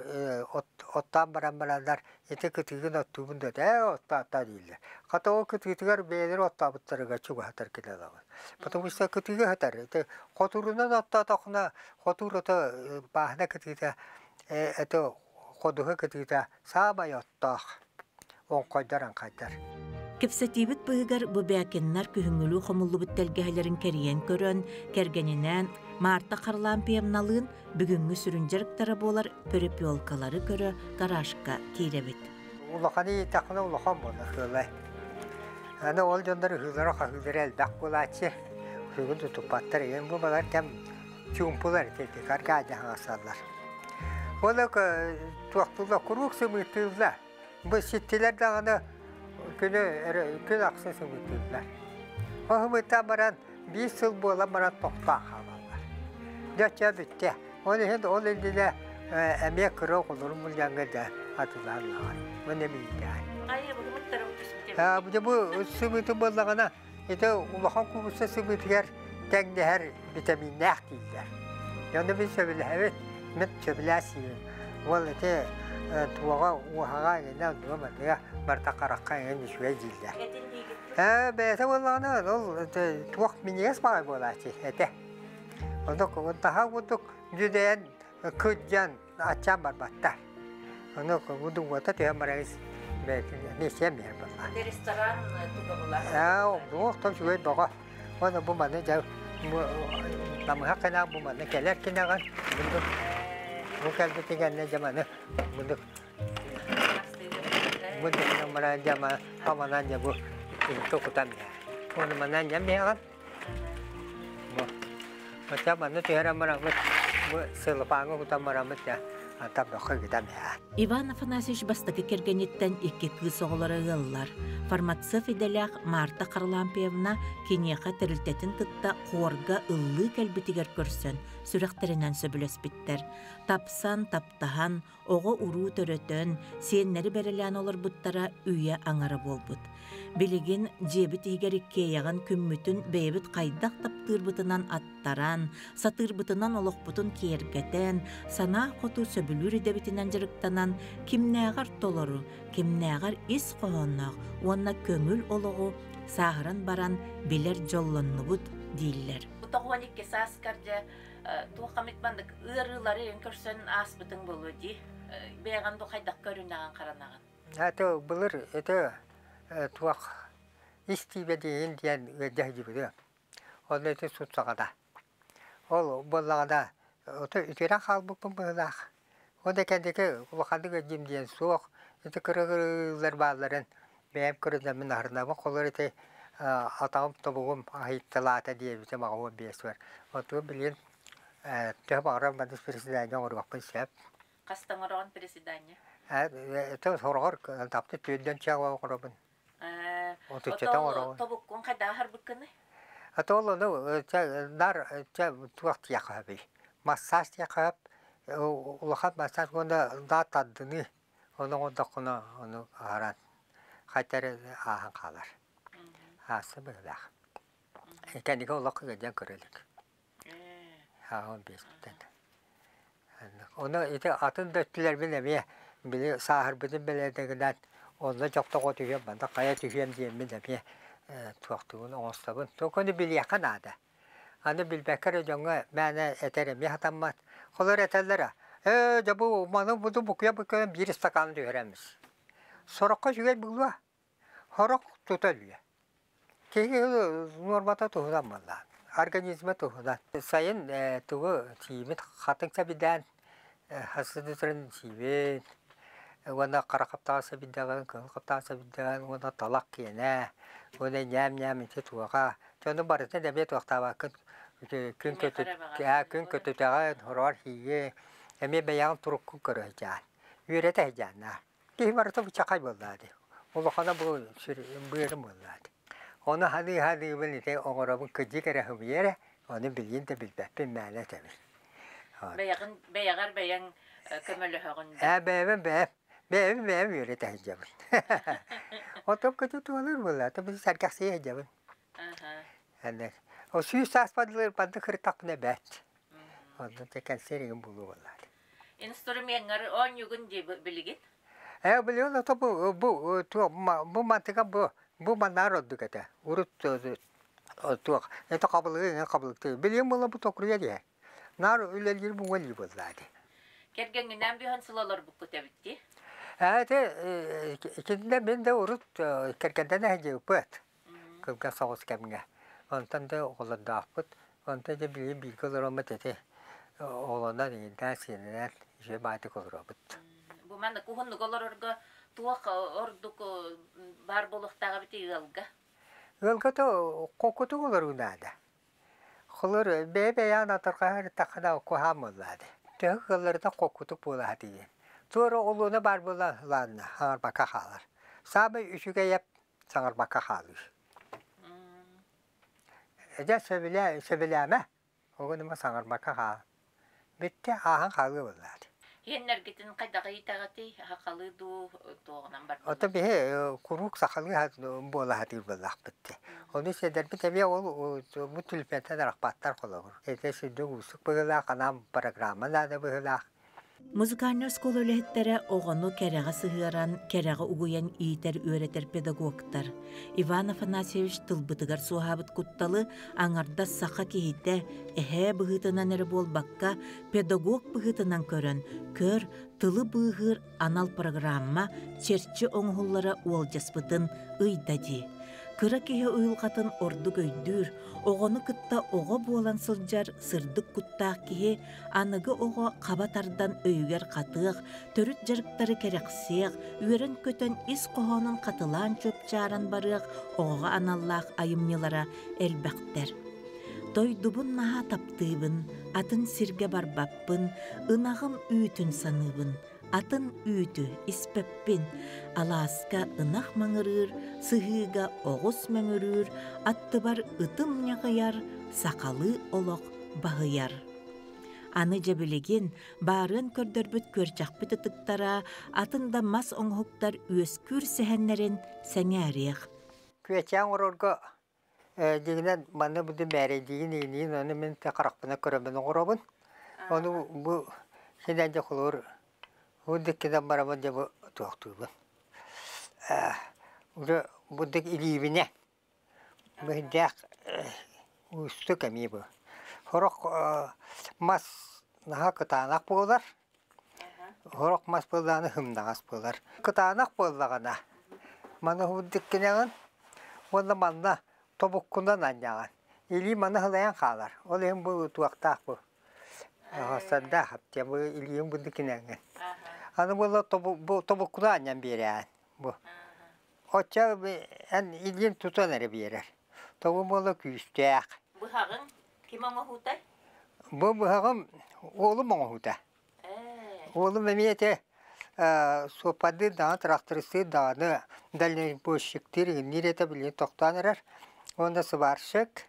оттоон баран бараннар ити кытыыгын оттуубун да ээ оттоо дииллэр. Хата ол кытыытыгар бэйэлэрэ оттообуттарыгар чугаһатар кыналабын. Потому что кытыыга сытар. Ити хотуурунан оттоотоххуна хотуур ото бааһына кытыыта это ходуһа кытыыта саамай оттоох. Оҥхойдор аҥхайдар. Кэпсэтиибит быыһыгар Бубякиннар күһүҥҥүлүү хомуллубут тэлгэһэлэрин кэрийэн көрөн, кэргэнинээн Марта Харлампьевналыын бүгүҥҥү сүрүн дьарыктара буолар перепелкалары көрө гаражка киирэбит. Улахан ииттэххинэ улахан буолар кыалай. Аны ол дьоннор ыһыылара-хаһыылара элбэх буолааччы. Сүгүн тутуппаттар. Ийэм бу балар кэм чуумпулар итинник аргаадьа хаҥасаллар. Ол туохтуулла куруук сымыыттыыллар. Бу ситтилэр даҕаны күнү күн ахсын сымыыттыыллар. Ол сымыыттаан баран биир сыл буолан баран тохтоон хаалаллар. Дьэ чэ бүттэ. Ол иһин ол иннинэ эмиэ кыра оҕолору мунньаҥҥа да атылаан лаҕай. Маны миитээн. Бу бу сымыытын буоллаҕына ити улахан куурусса сымыытыгар тэҥнэһэр витаминнээх дииллэр. Ону мин сөбүлэһэбин, мин сөбүлээ сиибин. Уол ити туоҕа уоһаҕа эҥинэ оннуга манныга барыта харахха эҥин үчүгэй дииллэр. Ээ бэйэтэ буоллаҕына ол туох минньигэс баҕайы буолааччы этэ. Оннук таһаа курдук дьүдэйэн кырдьан аччаан барбаттар. Ону удуҥуота түһэн баран бэйэтин эмиэ сиэн биһэр буолла. Ресторан туга була? Ээ, туох үчүгэй бөҕө. Уонна бу маны дьэ бу намыһах кэнэҕ бу маны кэлэр кинэҕин бундук бу кэлбитин кэннэ дьэ маны бундук бундук баран дьэ хаманан дьэ бу тукутан биһэр. Уонна манан дьэ биһэҕин Бу Оччо манна түһэрэн бараммыт, бу сылыпааҥҥа кутан бараммыт дьэ, табахха кытан иһэр. Иван Афанасьевич бастакы кэргэниттэн икки кыыс оҕолоро ыаллар. Фармацевт идэлээх Марта Харлампьевна киниэхэ тэрилтэтин кытта хуорга ыллыы кэлбитигэр көрсөн, сүрэхтэринэн сөбүлэспиттэр. Тапсан, таптаһан, оҕо-уруу төрөтөн, сиэннэри бэрэлээн олорбуттара үйэ аҥара буолбут. Билигин дьиэбит иһигэр иккиэйэҕин күммүтүн бэйэбит хайдах таптыырбытынан аттаран, сатыырбытынан олохпутун киэргэтэн, санаа хоту сөбүлүүр идэбитинэн дьарыктанан, кимнээҕэр толору, кимнээҕэр ис хоһоонноох уонна көҥүл олоҕу сааһыран баран билэр дьоллоннубут дииллэр. 92 сааскар дьэ туох эмит маннык ыарыылары көрсөн ааспытыҥ буолуо дии. Бэйэҕин бу хайдах көрүнэҕин харанаҕын? Это былыр это туох ис тиибэ диэн диэн ыалдьа сылдьыбытым. Онно ити сут саҕана. Ол буоллаҕына ото үтүөрэн хаалбыппын быһыылаах. Уонна кэнники улаханнык ыалдьыым диэн суох. Ити кыра-кыралар баалларын бэйэм көрүнэммин аһарынабын. Холобур ити атаҕым тобугум аһыйталаата диэбитим 85 бар. Оттон билигин төһө баҕарар маннык приседание оҥоруохпун сөп. Хаста оҥороҕун приседание? Это сороҕор таптыы түөрдэн чааҕа оҥоробун. Отуччата оҥоробун. Тобуккун хайдах аһарбыккыный? А то ол ону нар туох диэххэ сөбүй? Массаж диэххэ сөп. Улахан массаж уонна даа тардыныы. Ону оҥордоххуна ону аһаран хайта эрэ ааһан хаалар. Аасса быһыылаах. Кэнники олох ыалдьан көрө илик. Ааҕан биэспиттэн. Ону ити атын да өттүлэрбин эмиэ били сааһырбытым бэлиэтигинэн онно дьохтоҕо түһүөм, манна хайа түһүөм диэммин эмиэ туохтугун оҥостобун. Токону билиэххэ наада. Аны билбэккэ эрэ дьоҥҥо мээнэ этэр эмиэ сатаммат. Холор этэллэр ээ дьэ бу маны буду букуйа-букуйа биир ыстакааны түһэрэммис. Сороххо үчүгэй буолуо, сорох тута өлүө. Киһи нуормата туһунан буоллаҕа, организма туһунан. Сайын тугу сиибит хатыҥ сэбидээн, хасыһытын сиибит уонна хара хаптаҕас сэбирдэҕин, кыһыл хаптаҕас сэбирдэҕин уонна талах киэнэ уонна ньээм-ньээм ити туоха. Дьэ ону барытын эмиэ туохтаабаккын күн күн көтүтэҕин, хороҕор сиигин, эмиэ бэйэҕин туруккун көрө сылдьаҕын, үөрэтэ сылдьаҕын аа. Киһи барыта бычахай буоллаа дии. Улахана бу сүр быарым буоллаа дии. Ону ханыы-ханыыбын ити оҥоробун кырдьык эрэ сымыйа эрэ, ону билигин да билбэппин мээнэ этэбин. Бэйэҕин бэйэҕэр бэйэҥ көмөлөһөҕүн да? Ээ бэйэбин бэйэм бэйэбин бэйэм үөрэтэ сылдьабын. Оттон көтү туһалыыр буоллаа, то сэргэхсийэ сылдьабын. Ол 100 сааспар дылы маннык сырыттахпына бэрт. Онно дьэ кэнсиэр игин буолуо буоллаа. Инструмеҥҥар оонньуугун дии билигин? Ээ билигин ото бу бу туох бу мантыка бу бу манаар ордук этэ. Урут туох это хабылыгы иҥэн хабылыктыы. Билигин буолла бу токуруйа диэ. Наар үлэлиир бу уоллуу буоллаа дии. Кэргэҥҥинээн бүһэн сыл олорбуккут эбит дии? Ээ ити итиннэ мин да урут кэргэнтэн эһэдьиэппэт. Кылгас соҕус кэмҥэ. Онтон да оҕолордоохпут. Онтон дьэ билигин бииргэ олороммут ити оҕолонон иҥинтээн сиэнинэн үчүгэй баайдык олоробут. Бу маннык уһуннук олорорго туох ордук баар буолуохтаах эбитий ыалга? Ыалга то холкутук олоруу наада. Холор бэйэ-бэйэҕин атырҕаһар таххына куһаан буоллаады. Төһө кыалларынан холкутук буола сатыйын. Туора олуона баар буола лаанна хаҥарбакка хаалар. Саамай үчүгэй эп саҥарбакка хаалыы. Дьэ сөбүлээ сөбүлээмэ оҕунума саҥарбакка хаал. Бүттэ ааһан хаалыа буоллаат. Иэннэргитин хайдах иитэҕитий? Сахалыы дуу, туоҕунан Ото бардылар? биһи куруук сахалыы буола сатыыр буоллаахпыт дии. Ону сиэдэрбит эмиэ ол бу түлпэнтэн арахпаттар холобур. Ити сүрдүк уустук быһыылаах, анаан программа наада быһыылаах. Музыкальнай оскуола үлэһиттэрэ оҕону кэрэҕэ сыһыаран, кэрэҕэ угуйан иитэр-үөрэтэр педагогтар. Иван Афанасьевич тылбытыгар суоһаабыт кутталы аҥардас саха киһитэ эһээ быһыытынан эрэ буолбакка, педагог быһыытынан көрөн, көр, тылы быыһыыр анал программа чэрчи оҥоһуллара уолдьаспытын ыйда дии. Кыра киһи уйулҕатын ордук өйдүүр, оҕону кытта оҕо буолан сылдьар сырдык куттаах киһи аныгы оҕо хаба тардан өйүгэр хатыах, төрүт дьарыктары кэрэхсиэх, үөрэн-көтөн ис хоһоонун хатылаан чуопчааран барыах оҕоҕо аналлаах айымньылара элбэхтэр. Дойдубун наһаа таптыыбын, атын сиргэ барбаппын, ынаҕым үүтүн саныыбын, атын үүтү испэппин, алааска ынах маҥырыыр, сыһыыга оҕус мөҥүрүүр, аттыбар ытым ньаҕыйар, сахалыы олох баһыйар. Аны дьэ билигин баарыан көрдөрбүт күөрчэхпит ытыктара, атын да мас оҥоһуктар үөскүүр сэһэннэрин сэҥээриэх. Күөчээн оҥорорго дьиҥинэн манна бу мээрэйдиигин иҥниин ону мин харахпынан көрөммүн оҥоробун. Ону бу синэн дьэ холобур бу барабын дьэ бу туохтуубун. Уже бурдук илиибинэ быһыйдаах уустук эмиэ бу. Сорох мас наһаа кытаанах буолар, сорох мас буоллаҕына һымнаҕас буолар. Кытаанах буоллаҕына маны уһуурдуккунэҕин уонна манна тобуккунан анньаҕын. Илии маны сылайан хаалар. Ол иһин бу туохтаах бу сардаах бу илииҥ бурдуккунэҥҥин. Аны буолла бу тобуккунан анньан биэрээҕин бу. Оччо эн илииҥ тутан эрэ биэрэр. Тобу буола күүстээх. Быһаҕыҥ ким оҥоһуутай? Бу быһаҕым уолум оҥоһуута. Уолум эмиэ ити суоппардыыр даҕаны, трактористыыр даҕаны, дальнобойщиктыыр иҥниир этэ билигин тохтоон эрэр. Уонна сварщик.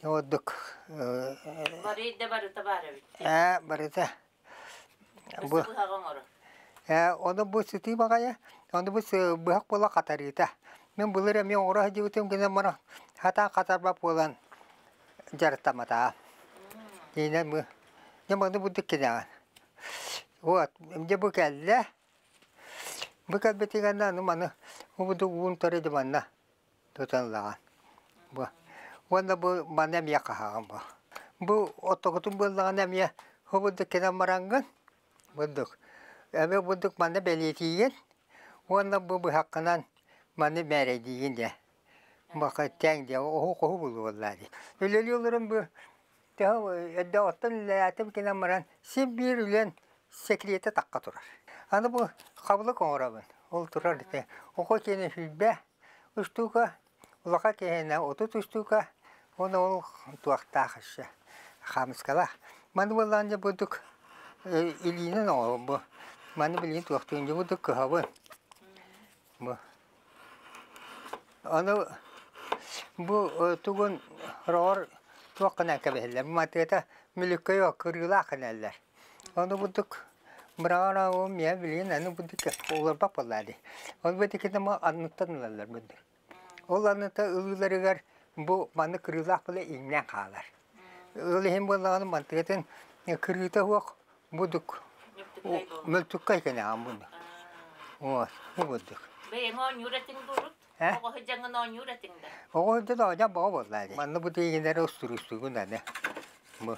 Ордук Бары да барыта баар эбит. Ээ, барыта. Бу быһаҕы оҥорор. Ону бу сытыы баҕайы, ону бу быһах буола хатарыыта. Мин былыр эмиэ оҥоро сылдьыбытым гынан баран, хатаан хатарбат буолан дьарыктамматаҕым. Инэн бу, дьэ маны бурдук кинэҕин. Вот, дьэ бу кэллэ. Бу кэлбитигэр аны маны бу уун төрө дьэ манна тутан ылаҕын. Бу. Уонна бу маны эмиэ хаһаҕын бу. Бу оттокутун буоллаҕына эмиэ хобурдук кэлэн бараҥҥын бурдук. Эмиэ бурдук манна бэлиэтиигин уонна бу быһаххынан маны мээрэйдиигин дьэ. Бака тэҥ дьэ оһу-хоһу булуоллаа дии. Үлэлии олорон бу төһө эрдэ оттон үлэлээтим кэлэн баран син биир үлэн секретэ тахха турар. Аны бу хабылык оҥоробун. Ол турар ити. Око киэнэ сүүрбэ устуука, улахан киһинэ 30 устуука, уонна ол туохтаах өссө хаамыскалаах. Маны буоллаҕына дьэ бурдук илиинэн оҥоробун бу. Маны билигин туохтуун дьэ бурдук кыһабын. Бу. Ону бу тугун роҕор туох гынан кэбиһэллэр. Матыата мүлүккөйө кырыылаах гыналлар. Ону бурдук быраҕан миэ билигин аны бурдук олорбот буоллаа дии. Ол бэтикитэ анныттан ылаллар бурдук. Ол анныта ылыыларыгар бу маннык кырыылаах буола иҥнэн хаалар. Ол иһин буоллаҕына мантыгытын кырыыта суох бурдук мөлтүккэй кэнэҕин бурдук. Вот, бу бурдук. Бэйэҥ оонньуур этиҥ дуурут? Оҕо сылдьаҥҥын оонньуур этиҥ да? Оҕо сылдьан оонньоон бөҕө буоллаа дии. Манна бу тииҥинэри устуруустуугун аны. Бу.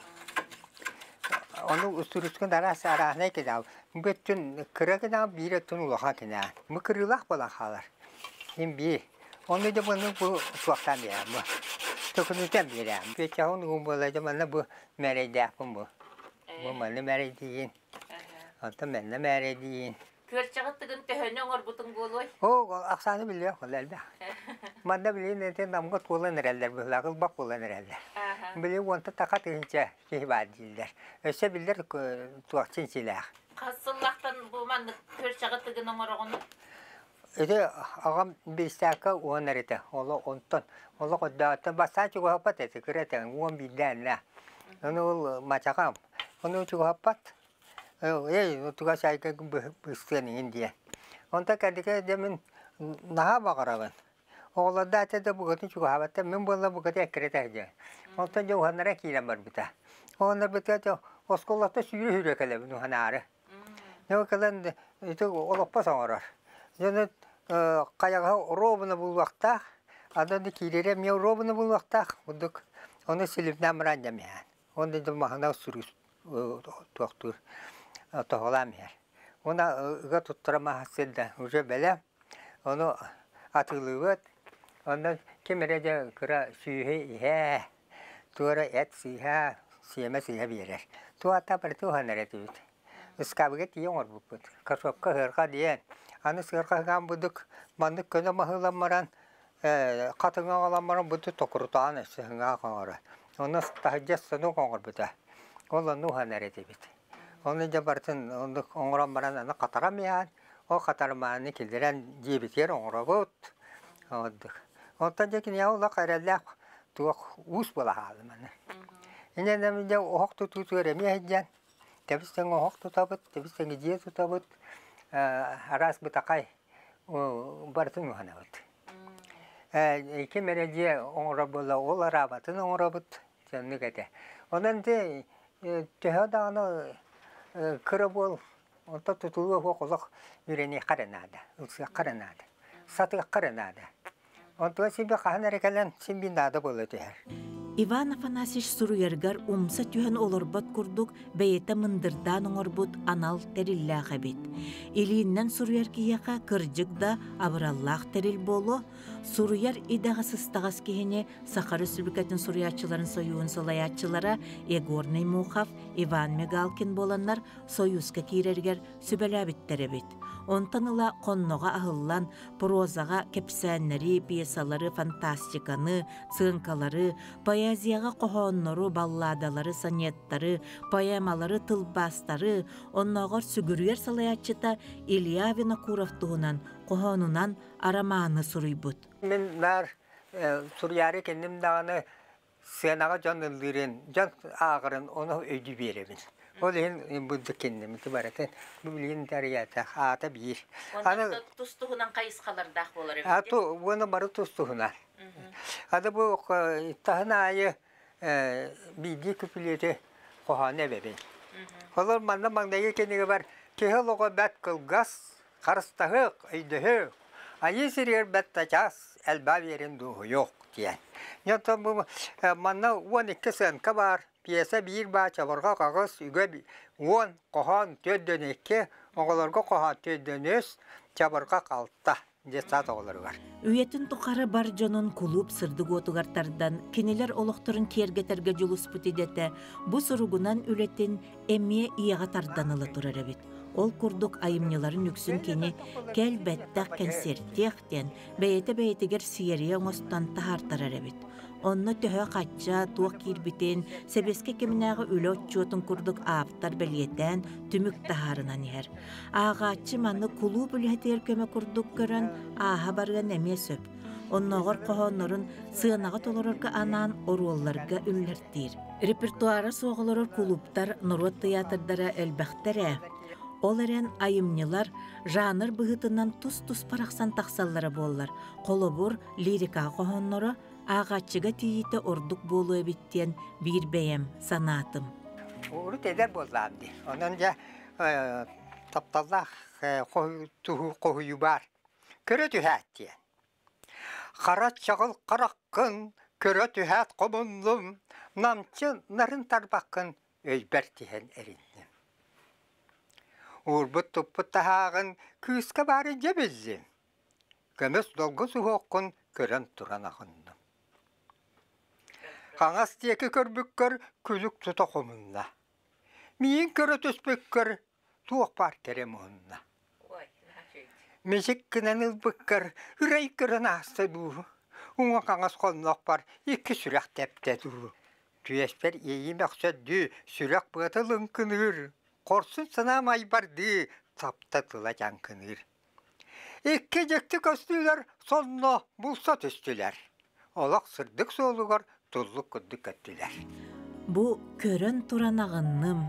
Ону устуруускун араас арааһынай кинэҕ. Бу өттүн кыра кинэҕ, биир өттүн улахан кинэҕ. Бу кырыылаах буолан хаалар. Син биир. Ону дьэ буну бу туохтаан биэрээм бу. Төкүнүтэн биэрээм. Печаһын угун буола дьэ манна бу мээрэйдээхпин бу. Бу манна мээрэйдиигин. Онтон манна мээрэйдиигин. Күөрчэҕи тыгын төһөнү оҥорбутуҥ буолуой? Оо, ахсааны билиэх ол элбэх. Манна билигин ити Намга туолан эрэллэр быһыылаах, ылбах буолан эрэллэр. Били уонта таха тыһыынча киһи баар дииллэр. Өссө биллэр туох чинчилээх. Хас сыллаахтан бу маннык күөрчэҕи тыгын оҥороҕунуй? Ити аҕам биристээккэ уон эритэ. Олох онтон олох өйдөөттөн бастаан чугаһаппат этэ, кыра этэ, 11-дээннэ. Ону ол мачаҕам. Ону чугаһаппат. Эй, туга саайка быстыан иҥин диэн. Онтон кэлликэ дьэ мин наһаа баҕарабын. Оҕолордо ата да букатын чугаһаабаттар, мин буолла букатын эккирэтэ сылдьабын. Онтон дьэ уһаннара киирэн барбыта. Уһаннарбыта дьэ оскуолаттан сүүрэ-сүүрэ кэлэбин уһанаары. Дьэ кэлэн ити олоппос оҥорор. Дьону хайаҕаһа оруобуна булуохтаах, аны киирэрэ эмиэ оруобуна булуохтаах курдук. Ону силимнээн баран дьэмиһээн. Уонна дьэ маһынан суруй туохтуур тоһолаан иһэр. Уонна ыга туттара маһа да уже бэлэм. Ону атыылыыбыт. Онно ким эрэ дьэ кыра сүүһү иһээ, туора эт сыыһа, сиэмэ сыыһа биэрэр. Туота барыта уһанар этибит. Ыскаабыга тиийэ оҥорбуппут. Кашопка сыарҕа диэн. Аны сыарҕа ыһаан будук маннык көнө маһыылан баран хатыҥы аҕалан баран бу токурутаан өссө ыҥаах оҥоро. Онно таһырдьа станок оҥорбута. Ол онно уһанар этибит. Ону дьэ барытын оннук оҥорон баран аны хатарам иһэн, ол хатарымааны киллэрэн дьиэбитигэр оҥоробут. Ордук. Онтон дьэ киниэхэ олох эрэллээх туох уус буола хааллым аны. Инньэ дьэ оһох тутуутугар эмиэ сылдьан тэбис-тэҥ оһох тутабыт, тэбис-тэҥ дьиэ тутабыт, араас бытахай барытын уһанабыт. Ким эрэ дьиэ оҥорор буолла, ол араабатын оҥоробут, соннук этэ. Онон ити төһө даҕаны кыра буол, онто тутулуга суох олох үөрэниэххэ эрэ наада, ылсыахха эрэ наада, сатыахха эрэ наада. Онтуга син биир хаһан эрэ кэлэн син биир наада буола түһэр. Иван Афанасьевич суруйарыгар умса түһэн олорбот курдук бэйэтэ мындырдаан оҥорбут анал тэриллээх эбит. Илииннэн суруйар киһиэхэ кырдьык да абыраллаах тэрил буолуо, суруйар идэҕэ сыстаҕас киһини Саха Республикатын суруйааччыларын сойууһун салайааччылара Егор Неймохов, Иван Мигалкин буоланнар Сойууска киирэригэр сүбэлээбиттэр эбит. Онтон ыла хонноҕо аһыллан, прозаҕа кэпсээннэри, пьесалары, фантастиканы, сыаҥкалары, поэзияҕа хоһооннору, балладалары, сонеттары, поэмалары, тылбаастары, оннооҕор сүгүрүйэр салайааччыта Илья Винокуров туһунан хоһоонунан арамааны суруйбут. Мин наар суруйаары кэнним даҕаны сыанаҕа дьон ыллыырын, дьон ааҕарын ону өйдүү биэрэбин. Ол иһин бурдук кэнним ити барытын бу билигин тарыйаата аата биир. Аны тус-туһунан хайысхалардаах буолар эбит. Уонна бары тус-туһунан. Аны бу таһын аайы биирдии күпүлүөтү хоһоону эбэбин. Олор манна маҥнайгы кинигэ бар киһи олоҕо бэрт кылгас, Харыстаһыах, өйдөһүөх, айыы сиригэр бэрт тачаас элбэх биэрин дуоһуйуох диэн. Дьэ, бу манна 12 сыанка баар, пьеса биир баа, чабырҕа хаҕыс, үгэ 10, хоһоон 42, оҕолорго хоһоон 43, чабырҕа 6 детсад оҕолоругар. Үйэтин тухары бар дьонун кулууп сырдык уотугар тардан, кинилэр олохторун киэргэтэргэ дьулуспут идэтэ бу суругунан үлэтин эмиэ ийэҕэ тардан ыла турар эбит. Ол курдук айымньыларын үксүн кини «Кэл бэттэх кэнсиэртиэх» диэн бэйэтэ бэйэтигэр сиэрийэ оҥостон таһаартарар эбит. Онно төһө-хачча, туох киирбитин, сэбиэскэй кэминээҕи үлэ отчуотун курдук ааптар бэлиэтээн түмүк таһаарынан иһэр. Ааҕааччы маны кулууп үлэһитигэр көмө курдук көрөн ааһа барыан эмиэ сөп. Оннооҕор хоһооннорун сыанаҕа толорорго анаан оруолларга үллэртиир. Репертуара суох олорор кулууптар, норуот тыйаатырдара элбэхтэр ээ. Ол эрэн айымньылар жанр быһыытынан тус-туспа арахсан тахсаллара буоллар, холобур, лирика хоһоонноро ааҕааччыга тиийиитэ ордук буолуо эбит диэн биир бэйэм санаатым. Урут эдэр буоллаҕым дии. Онон дьэ тапталлаах хоһуйуу баар. Көрө түһээт диэн. Хара чаҕыл хараххын көрө түһээт хомуннум, намчы нарын тарбаххын өйбөр тиһэн эринним. Уурбут-туппут таһааҕын кыыска баары дьэ биллим, көмүс долгу суһуоххун көрөн туран аҕынным. Хаҥас диэки көрбүккэр күлүк тута хомунна. Миин көрө түспүккэр туох баар кэрэ муһунна. Мичик гынан ылбыккар ырай көрөн ааста дуу, уҥа-хаҥас хоннохпор икки сүрэх тэптэ дуу. Түөспэр иэйиим өхсөрдүү, сүрэх быата лыҥкыныыр, хорсун санаам айбардыы, тапта тыла дьаҥкыныыр. Икки дьикти көстүүлэр сонно булса түстүлэр. Олох сырдык суолугар туллук курдук көттүлэр. Бу көрөн туран аҕынным,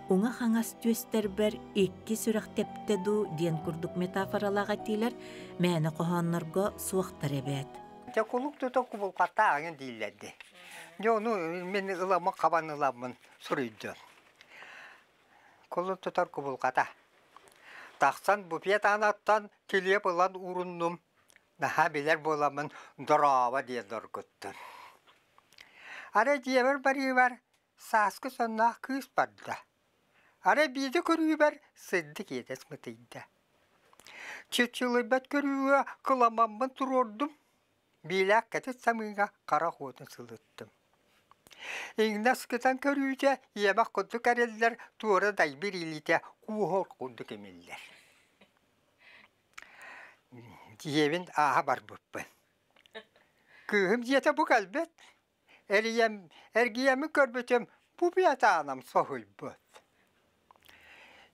уҥа-хаҥас түөстэрбэр икки сүрэх тэптэ дуу диэн курдук метафоралаах этиилэр мээнэ хоһооннорго суохтар эбээт. Дьэ кулук тута кубулҕаттаах аҥын дииллэр дии. Дьэ ону мин ыламмын хабан ыламмын суруйдум. Кулун тутар кубулҕата. Тахсан буфет аанаттан килиэп ылан ууруннум. Наһаа билэр буоламмын дорообо диэн доргуттум. Арай дьиэбэр барыыбар сааскы сонноох кыыс барда. Арай биирдэ көрүүбэр сырдык иэдэс мытыйда. Чычылыйбат көрүүгэ кыламаммын туруордум. Биилээх кэтит самыыга харах уотун сылыттым. Иҥнэ сытан көрүүтэ иэмэх курдук эриллэр, туора дайбыр илиитэ кууһар курдук имиллэр. Дьиэбин ааһа барбыппын. Кыыһым дьиэтэ бу кэлбит. Эрийэм, эргийэммин көрбүтүм, бу быатаанам соһуйбут.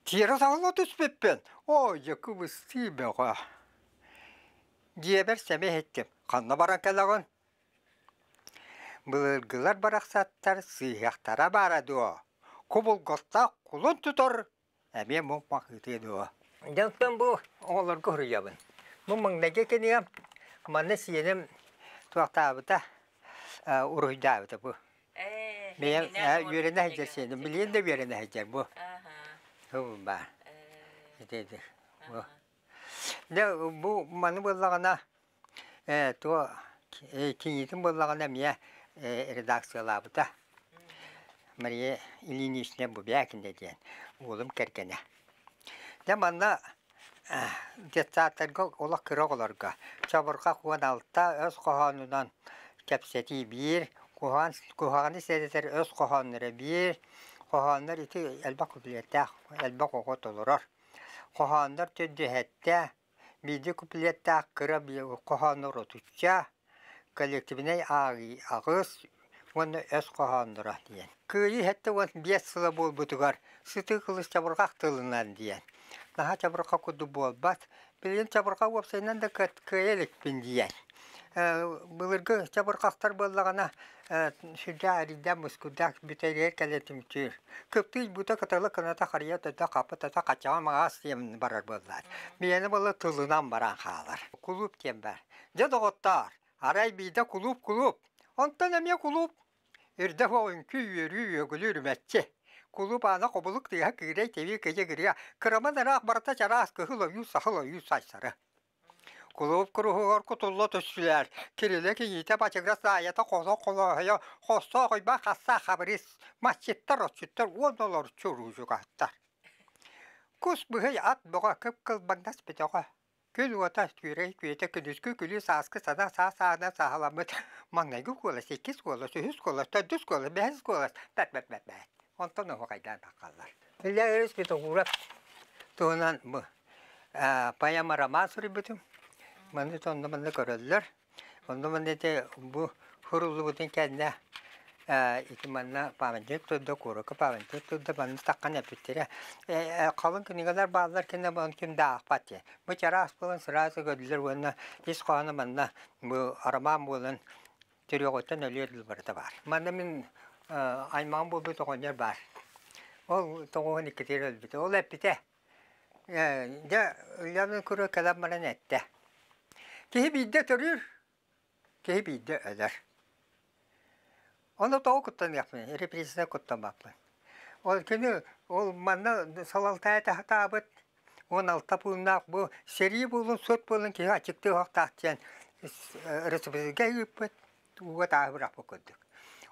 Тиэрэ саҕала түспүппүн, оо, дьэ кыбыстыы бөҕө. Дьиэбэр сэмэ иһиттим, ханна баран кэлэҕин? Былыргылар барахсаттар сыыһыахтара баара дуо? Кубулҕаттаах кулун тутар эмиэ муҥ-мах ыытыа дуо? Дьонтон бу оҕолорго суруйабын. Бу маҥнайгы кинигэм манна сиэним туохтаабыта, уруһуйдаабыта бу. Бэйэм үөрэнэ сылдьар сиэним, билигин да үөрэнэ сылдьар бу. Бу баар. Ити бу. Дьэ бу маны буоллаҕына туо кийиитим буоллаҕына эмиэ редакциялаабыта. Мария Ильинична Бубякина диэн уолум кэргэнэ. Дьэ манна детсадтарга олох кыра оҕолорго чабырҕах 16 өс хоһоонунан кэпсэтии биир, куһаҕан куһаҕаны сэрэтэр өс хоһоонноро биир, хоһооннор ити элбэх куплеттээх, элбэх оҕо толорор. Хоһооннор төрдүһэттэ, биирдии куплеттаах кыра хоһооннор отучча, коллективнай ааҕыы аҕыс уонна өс хоһоонноро диэн. Кыайыы 75 сыла буолбутугар сытыы кылыс чабырҕах тылынан диэн. Наһаа чабырҕа курдук буолбат. Билигин чабырҕа уопсайынан да кыайа иликпин диэн. Былыргы чабырҕахтар буоллаҕына сүрдээх эрийдээх мускуурдаах бүтэригэр кэлэ түмтүүр. Кыптыый бута кыталы кыната харыйа төтө хапы тата хачаҕа маҕаас диэн барар буоллаат. Миэнэ буолла тылынан баран хаалар. Кулууп диэн баар. Дьэ доҕоттоор, арай биирдэ кулууп-кулууп, онтон эмиэ кулууп. Үрдэ суох үҥкүү үөрүү үөгүлүү үрүмэччи. Кулууп аана хобулук тыаһа кыырай тэбии кыйа гырыа, кыраман ыраах барыта чараас кыһыл ойуу сахыл ойуу сайсары. Кулууп куруһугар кутулла түстүлэр, Кирилэ кийиитэ бачыгырас даайата хосо холооһойо хостоох уйбаах хастаах хабырыыс, масчыттар, отчуттар уонна олорчу уруучукаттар. Кус быһый ат бөҕө кып-кылбаҥнас бөтөҕө Күн уота түүрэй күөтэ күнүскү күлүү сааскы сана саас аана сааһыламмыт маҥнайгы куолас, иккис куолас, үһүс куолас, төрдүс куолас, бэһис куолас бэт бэт бэт бэт. Онтон оһуохайдаан таххаллар. Илья Ильич Петухуров туһунан бу поэма роман суруйбутум. Маны онно манна көрөллөр. Онно манна ити бу суруллубутун кэннэ ити манна памятник турда, куоракка памятник турда, манна таххан эппиттэрэ. Халыҥ кинигэлэр бааллар кэннэ ону ким да аахпат диye. Бу чараас буолан сразу көрдүлэр уонна ис хоһооно манна бу роман буолан төрүөҕүттэн өлүөр дылы барыта баар. Манна мин аймаҕым буолбут оҕонньор баар. Ол тоҕуһун иккитигэр өлбүтэ. Ол эппитэ Дьэ, Ульяна куру кэлэн баран эттэ: «Киһи биирдэ төрүүр, киһи биирдэ өлөр. Ону тоҕо куттаныахпыный, репрезинэ куттаммаппын. Ол кини ол манна салалтаайа сатаабыт 16 пууннаах бу сэрии буолун, сут буолун киһи аччыктыы оһохтоох диэн репрезигэ ыыппыт, ууга тааһы бырахпыт курдук.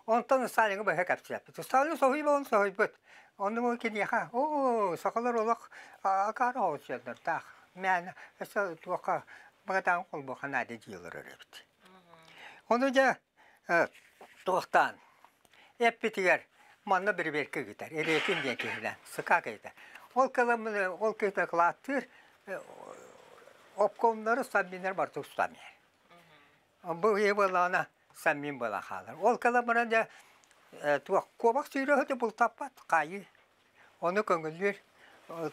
Онтон Сталиҥҥа быһа кэпсээппит. Сталин соһуйбут, соһуйбут. Онно бу киниэхэ, оо, сахалар олох акаары оҕус дьоннордоох. Мээнэ өссө туохха быгатаан холбуохха наада дии олорор эбит. Ону дьэ туохтаан эппитигэр манна бирибиэркэ ыытар. Эриэтин диэн киһилээн, сыкаа киһитэ. Ол кэлэн ол киһитэ кылааттыыр обкомнары Савминнар барыта устан иһэр. Бу киһи буоллаҕына саммин буолан хаалар. Ол кэлэн баран дьэ туох куобах сүүрэ сылдьан бултаппат хаайыы. Ону көҥүллүүр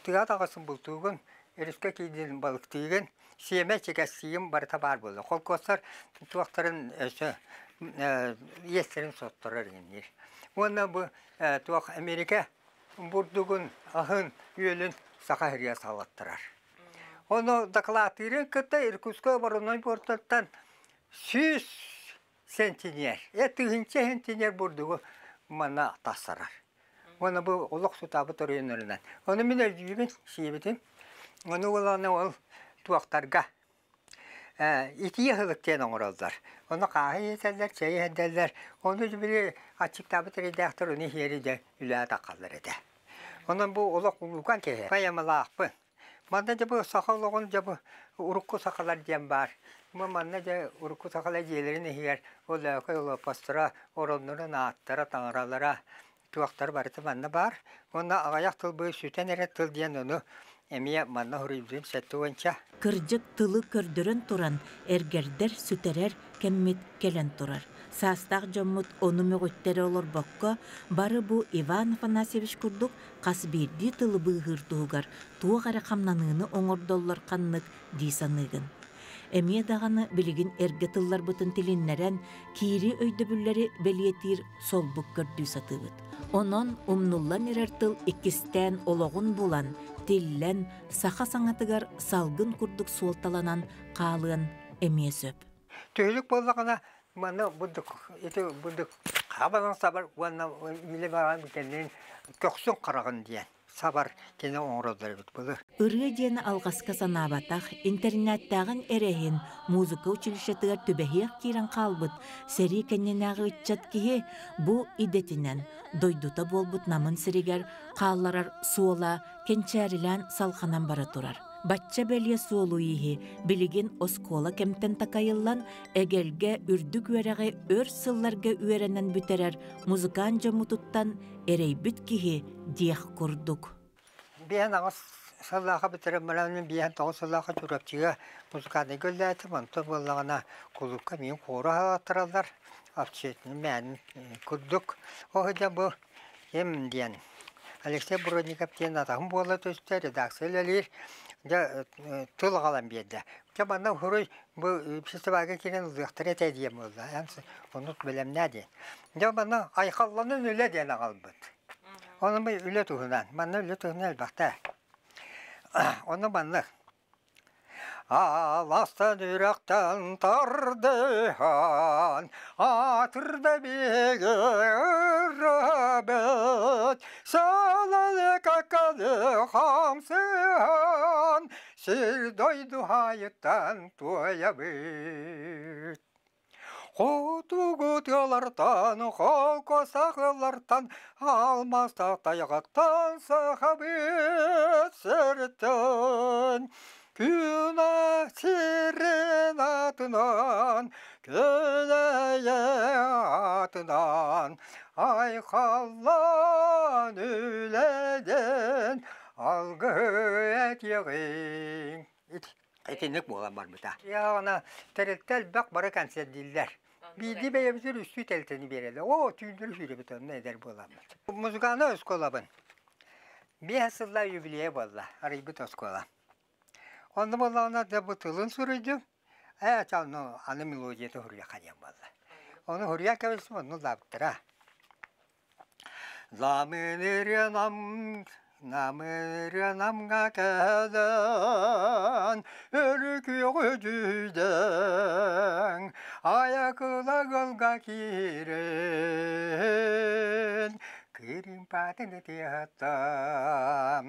тыа таҕысын бултуугун, өрүскэ киирдин балыктыыгын, сиэмэ чигэссиим барыта баар буолла. Холкуостар туохтарын өссө иэстэрин сотторор иҥниир. Уонна бу туох Америка бурдугун, аһын, үөлүн Саха сиригэр салаттарар. Ону дакылааттыырын кытта Иркутскай обороннай пуортаттан 100 сентинер, тыһыынча сентинер бурдугу манна тахсарар. Уонна бу олох сутаабыт оройуоннарынан. Ону мин өйдүүбүн, сиэбитим. Ону уоланы ол туохтарга итии аһылык диэн оҥороллор. Ону хааһы иһитэллэр, чэй иһэрдэллэр. Ону били аччыктаабыт эрэйдээхтэр ону иһиэри дьэ үлэҕэ таххаллар этэ. Онон бу олох улуукан киһи. Поэмалаахпын. Манна дьэ бу саха олоҕун дьэ бу урукку сахалар диэн баар. Бу манна дьэ урукку сахалар дьиэлэрин иһигэр ол Лөкөй олоппосторо, ороннорун ааттара, таҥаралара, туохтара барыта манна баар. Уонна аҕыйах тыл бу сүтэн эрэр тыл диэн ону эмиэ манна суруйбутум 70-ча. Кырдьык тылы көрдөрөн туран эргэрдэр, сүтэрэр кэммит кэлэн турар. Саастаах дьоммут ону мөҕүттэрэ олорбокко, бары бу Иван Афанасьевич курдук хас биирдии тылы быыһыыр туһугар туох эрэ хамнаныыны оҥордоллор ханнык дии саныыгын. Эмиэ даҕаны билигин эргэ тылларбытын тилиннэрэн, киири өйдөбүллэри бэлиэтиир солбук көрдүү сатыыбыт. Онон умнуллан эрэр тыл иккистээн олоҕун булан, тиллэн, саха саҥатыгар салгын курдук суолталанан хаалыан эмиэ сөп. Түһүлүк буоллаҕына манна бурдук ити бурдук хабанан сабар уонна илэ баран кэннин көхсүн хараҕын диэн. сабар кини оҥороллор эбит былыр. Ырыа диэн алҕаска санаабатах, интернеттээҕин эрэһин музыка училищетыгар түбэһиэх киирэн хаалбыт сэрии кэннинээҕи ыччат киһи бу идэтинэн дойдута буолбут Намын сиригэр хаалларар суола кэнчээрилээн салҕанан бара турар. Бачча бэлиэ суолу-ииһи билигин оскуола кэмтэн такайыллан, эгэлгэ үрдүк үөрэҕи өр сылларга үөрэнэн бүтэрэр музыкант дьоммутуттан эрэйбит киһи диэх курдук. 58 сыллаахха бүтэрэн баран мин 59 сыллаахха Чурапчыга музыкальнайга үлэлээтим. Онтон буоллаҕына кулуупка миигин хуору аһаттараллар. Общественный мээнин курдук. Ол сылдьан бу ким диэн Алексей Бродников диэн атаһым буола түстэ, редакция үлэлиир. Дьэ тыл аҕалан биэрдэ. Дьэ манна уһуруй бу фестивальга киирэн ылыахтара этэ диэн буолла. Эн оннук бэлэмнээ диэн. Дьэ манна айхалланан үлэ диэн аҕалбыт. Ону бу үлэ туһунан, манна үлэ туһунан элбэхтэ. Ону маннык Аластан үрэхтэн тардыһан, аатырда биһиги ырыабыт, саалалы какалы хамсыһан, сир дойду хайыттан туойабыт. Хотугу тыалартан, холко сахалартан, алмаастаах тайҕаттан сахабыт сириттэн күн сирин атынан, күнэйэ атынан айхаллаан үлэдэн алгыһы этиэҕиҥ. Итинник буолан барбыта. Яҕына тэрилтэ элбэх бары концерт дииллэр. Биирдии бэйэбитигэр үстүү тэрилтэни биэрэллэр. Оо, түүннэри сүүрэбит онно эдэр буоламмыт. Музыкальнай оскуолабын. 5 сыллаах юбилейа буолла, арыйбыт оскуола. Онно буоллаҕына да бу тылын суруйдум. Ээ, ну, аны мелодията суруйаха диэн буолла. Ону суруйа кэбистим, онну ыллаабыттара. Намырынам, намырынамҥа кэлэн, өрүкүөҕү дьүйдэҥ, айакыла ыалга киирэн, кырыымпатын ытыһаттан.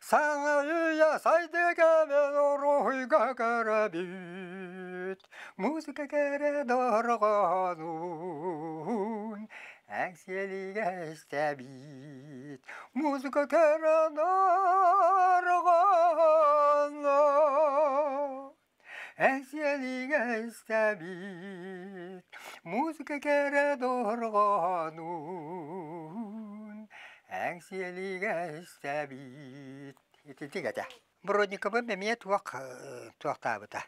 Саҥа үйэ сайды кэмин уруһуйга көрөбүт, музыка кэрэ дорҕоонун эҥсиэлигэ истэбит. Музыка кэрэ дорҕоонун эҥсиэлигэ истэбит. Музыка кэрэ дорҕоонун эҥсиэлигэ истэбит. Итинник этэ. Бродниковым эмиэ туох туохтаабыта.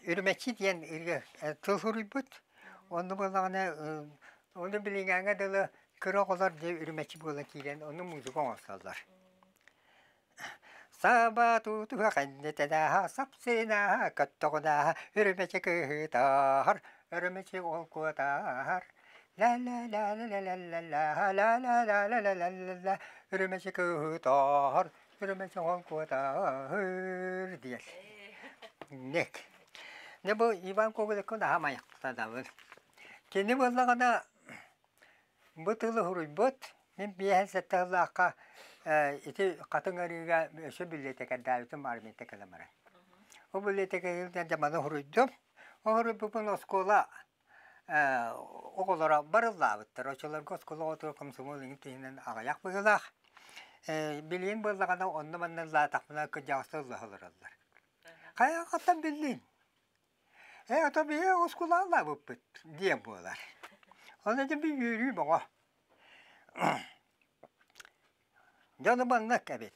Үрүмэччи диэн тыл суруйбут. Онно буоллаҕына ону билиҥҥээҥҥэ дылы кыра оҕолор дьэ үрүмэччи буолан киирэн ону музыка оҥостоллор. Саба тутуһа кэннитэнээһэ сапсыынааһа көттөҕүнээһэ үрүмэчи кыһытаар өрүмэчи олкуотаар ла-ла-ла-ла-ла-ла-ла ла-ла-ла-ла-ла-ла-ла үрүмэчи кыһытаар үрүмэчи олкуотаар диэн. Нек. Не бу Иван Коголевка наһаа майахтанабын. Кини буоллаҕына Бу тылы суруйбут, мин 57 сыллаахха ити Хатыҥ Арыыга өссө библиотекардаабытым армията кэлэн баран. Ол библиотекарынан дьэ маны суруйдум. Ол суруйбуппун оскуола оҕолоро барыллаабыттар. Оччолорго оскуола оҕотугар комсомол иҥин туһунан аҕыйах быһыылаах. Билигин буоллаҕына онно-манна ыллаатахпына кырдьаҕастар ыллаһа олороллор. Хайаҕыттан биллиҥ? Ээ, ото биһи оскуолаалаабыппыт диэн буолар. Ону дьэ би үөрүү бөҕө. Дьону маннык эбит.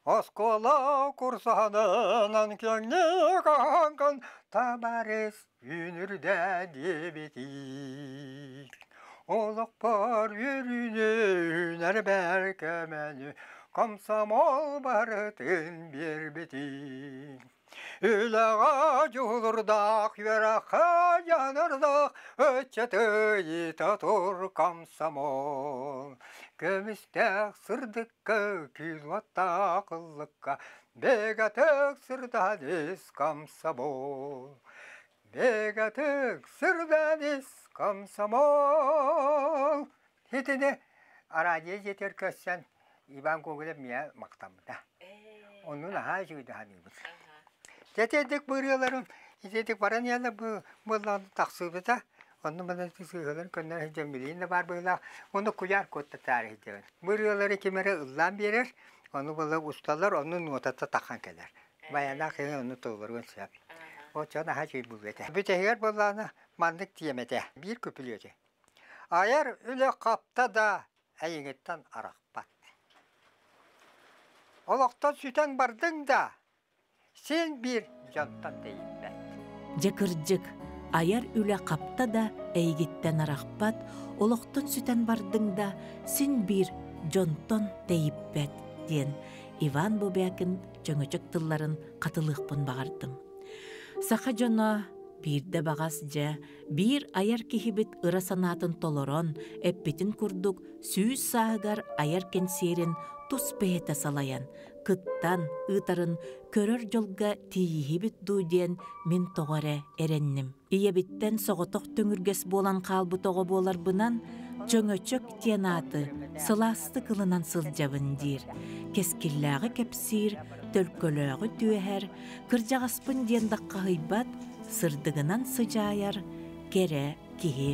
Оскуола курсаһанынан киэҥник аһаҥкын табаарыс үүнүрдэ диэбитик. Олохпор үөрүүнү үүнэрбэр көмөнү комсомол барытын биэрбитик. Үлэҕэ дьулурдаах, үөрэххэ дьаныырдаах ыччаты ыйыта тур комсомол. Көмүстээх сырдыкка, күүс уоттаах ыллыкка бигэтик сырдаан ис комсомол. Бигэтик сырдаан ис комсомол. Итини Араадьыйа дьиэтигэр көрсөн Иван Гоголев миэхэ махтаммыта. Оннун наһаа үчүгэйдик саныыбын. Дьэ итинник бырыаларым итинник баран иһэллэр буоллаҕына тахсыбыта. Онно манан сыыһаларын көннөрө сылдьан билигин да баар быһыылаах. Ону куйаар куоттатаары сылдьабын. Бу ырыалары ким эрэ ыллаан биэрэр, ону буола усталлар, онно нуотата таххан кэлэр. Баянаах киһи ону толоруон сөп. Оччоҕо наһаа үчүгэй буолуо этэ. Бүтэһигэр буоллаҕына маннык тиэмэ этэ. Биир күпүлүөтү. Айар үлэ хапта да эйигиттэн арахпат. Олохтон сүтэн бардыҥ да, син биир дьонтон тэйиппэт. Дьэ кырдьык, айар үлэ хапта да эйигиттэн арахпат, олохтон сүтэн бардыҥ да, син биир дьонтон тэйиппэт диэн Иван Бубякин чөҥөчөк тылларын хатылыахпын баҕардым. Саха дьоно биирдэ баҕас дьэ биир айар киһибит ыра санаатын толорон, эппитин курдук 100 сааһыгар айар кэнсиэрин тус бэйэтэ салайан, кыттан ыытарын көрөр дьолго тиийиһибит дуу диэн мин тоҕо эрэ эрэнним. Ийэбиттэн соҕотох төҥүргэс буолан хаалбыт оҕо буоларбынан, чөҥөчөк диэн ааты сылаастык ылынан сылдьабын диир, кэскиллээҕи кэпсиир, төлкөлөөҕү түөһэр, кырдьаҕаспын диэн даххаһыйбат, сырдыгынан сыдьаайар кэрэ киһи.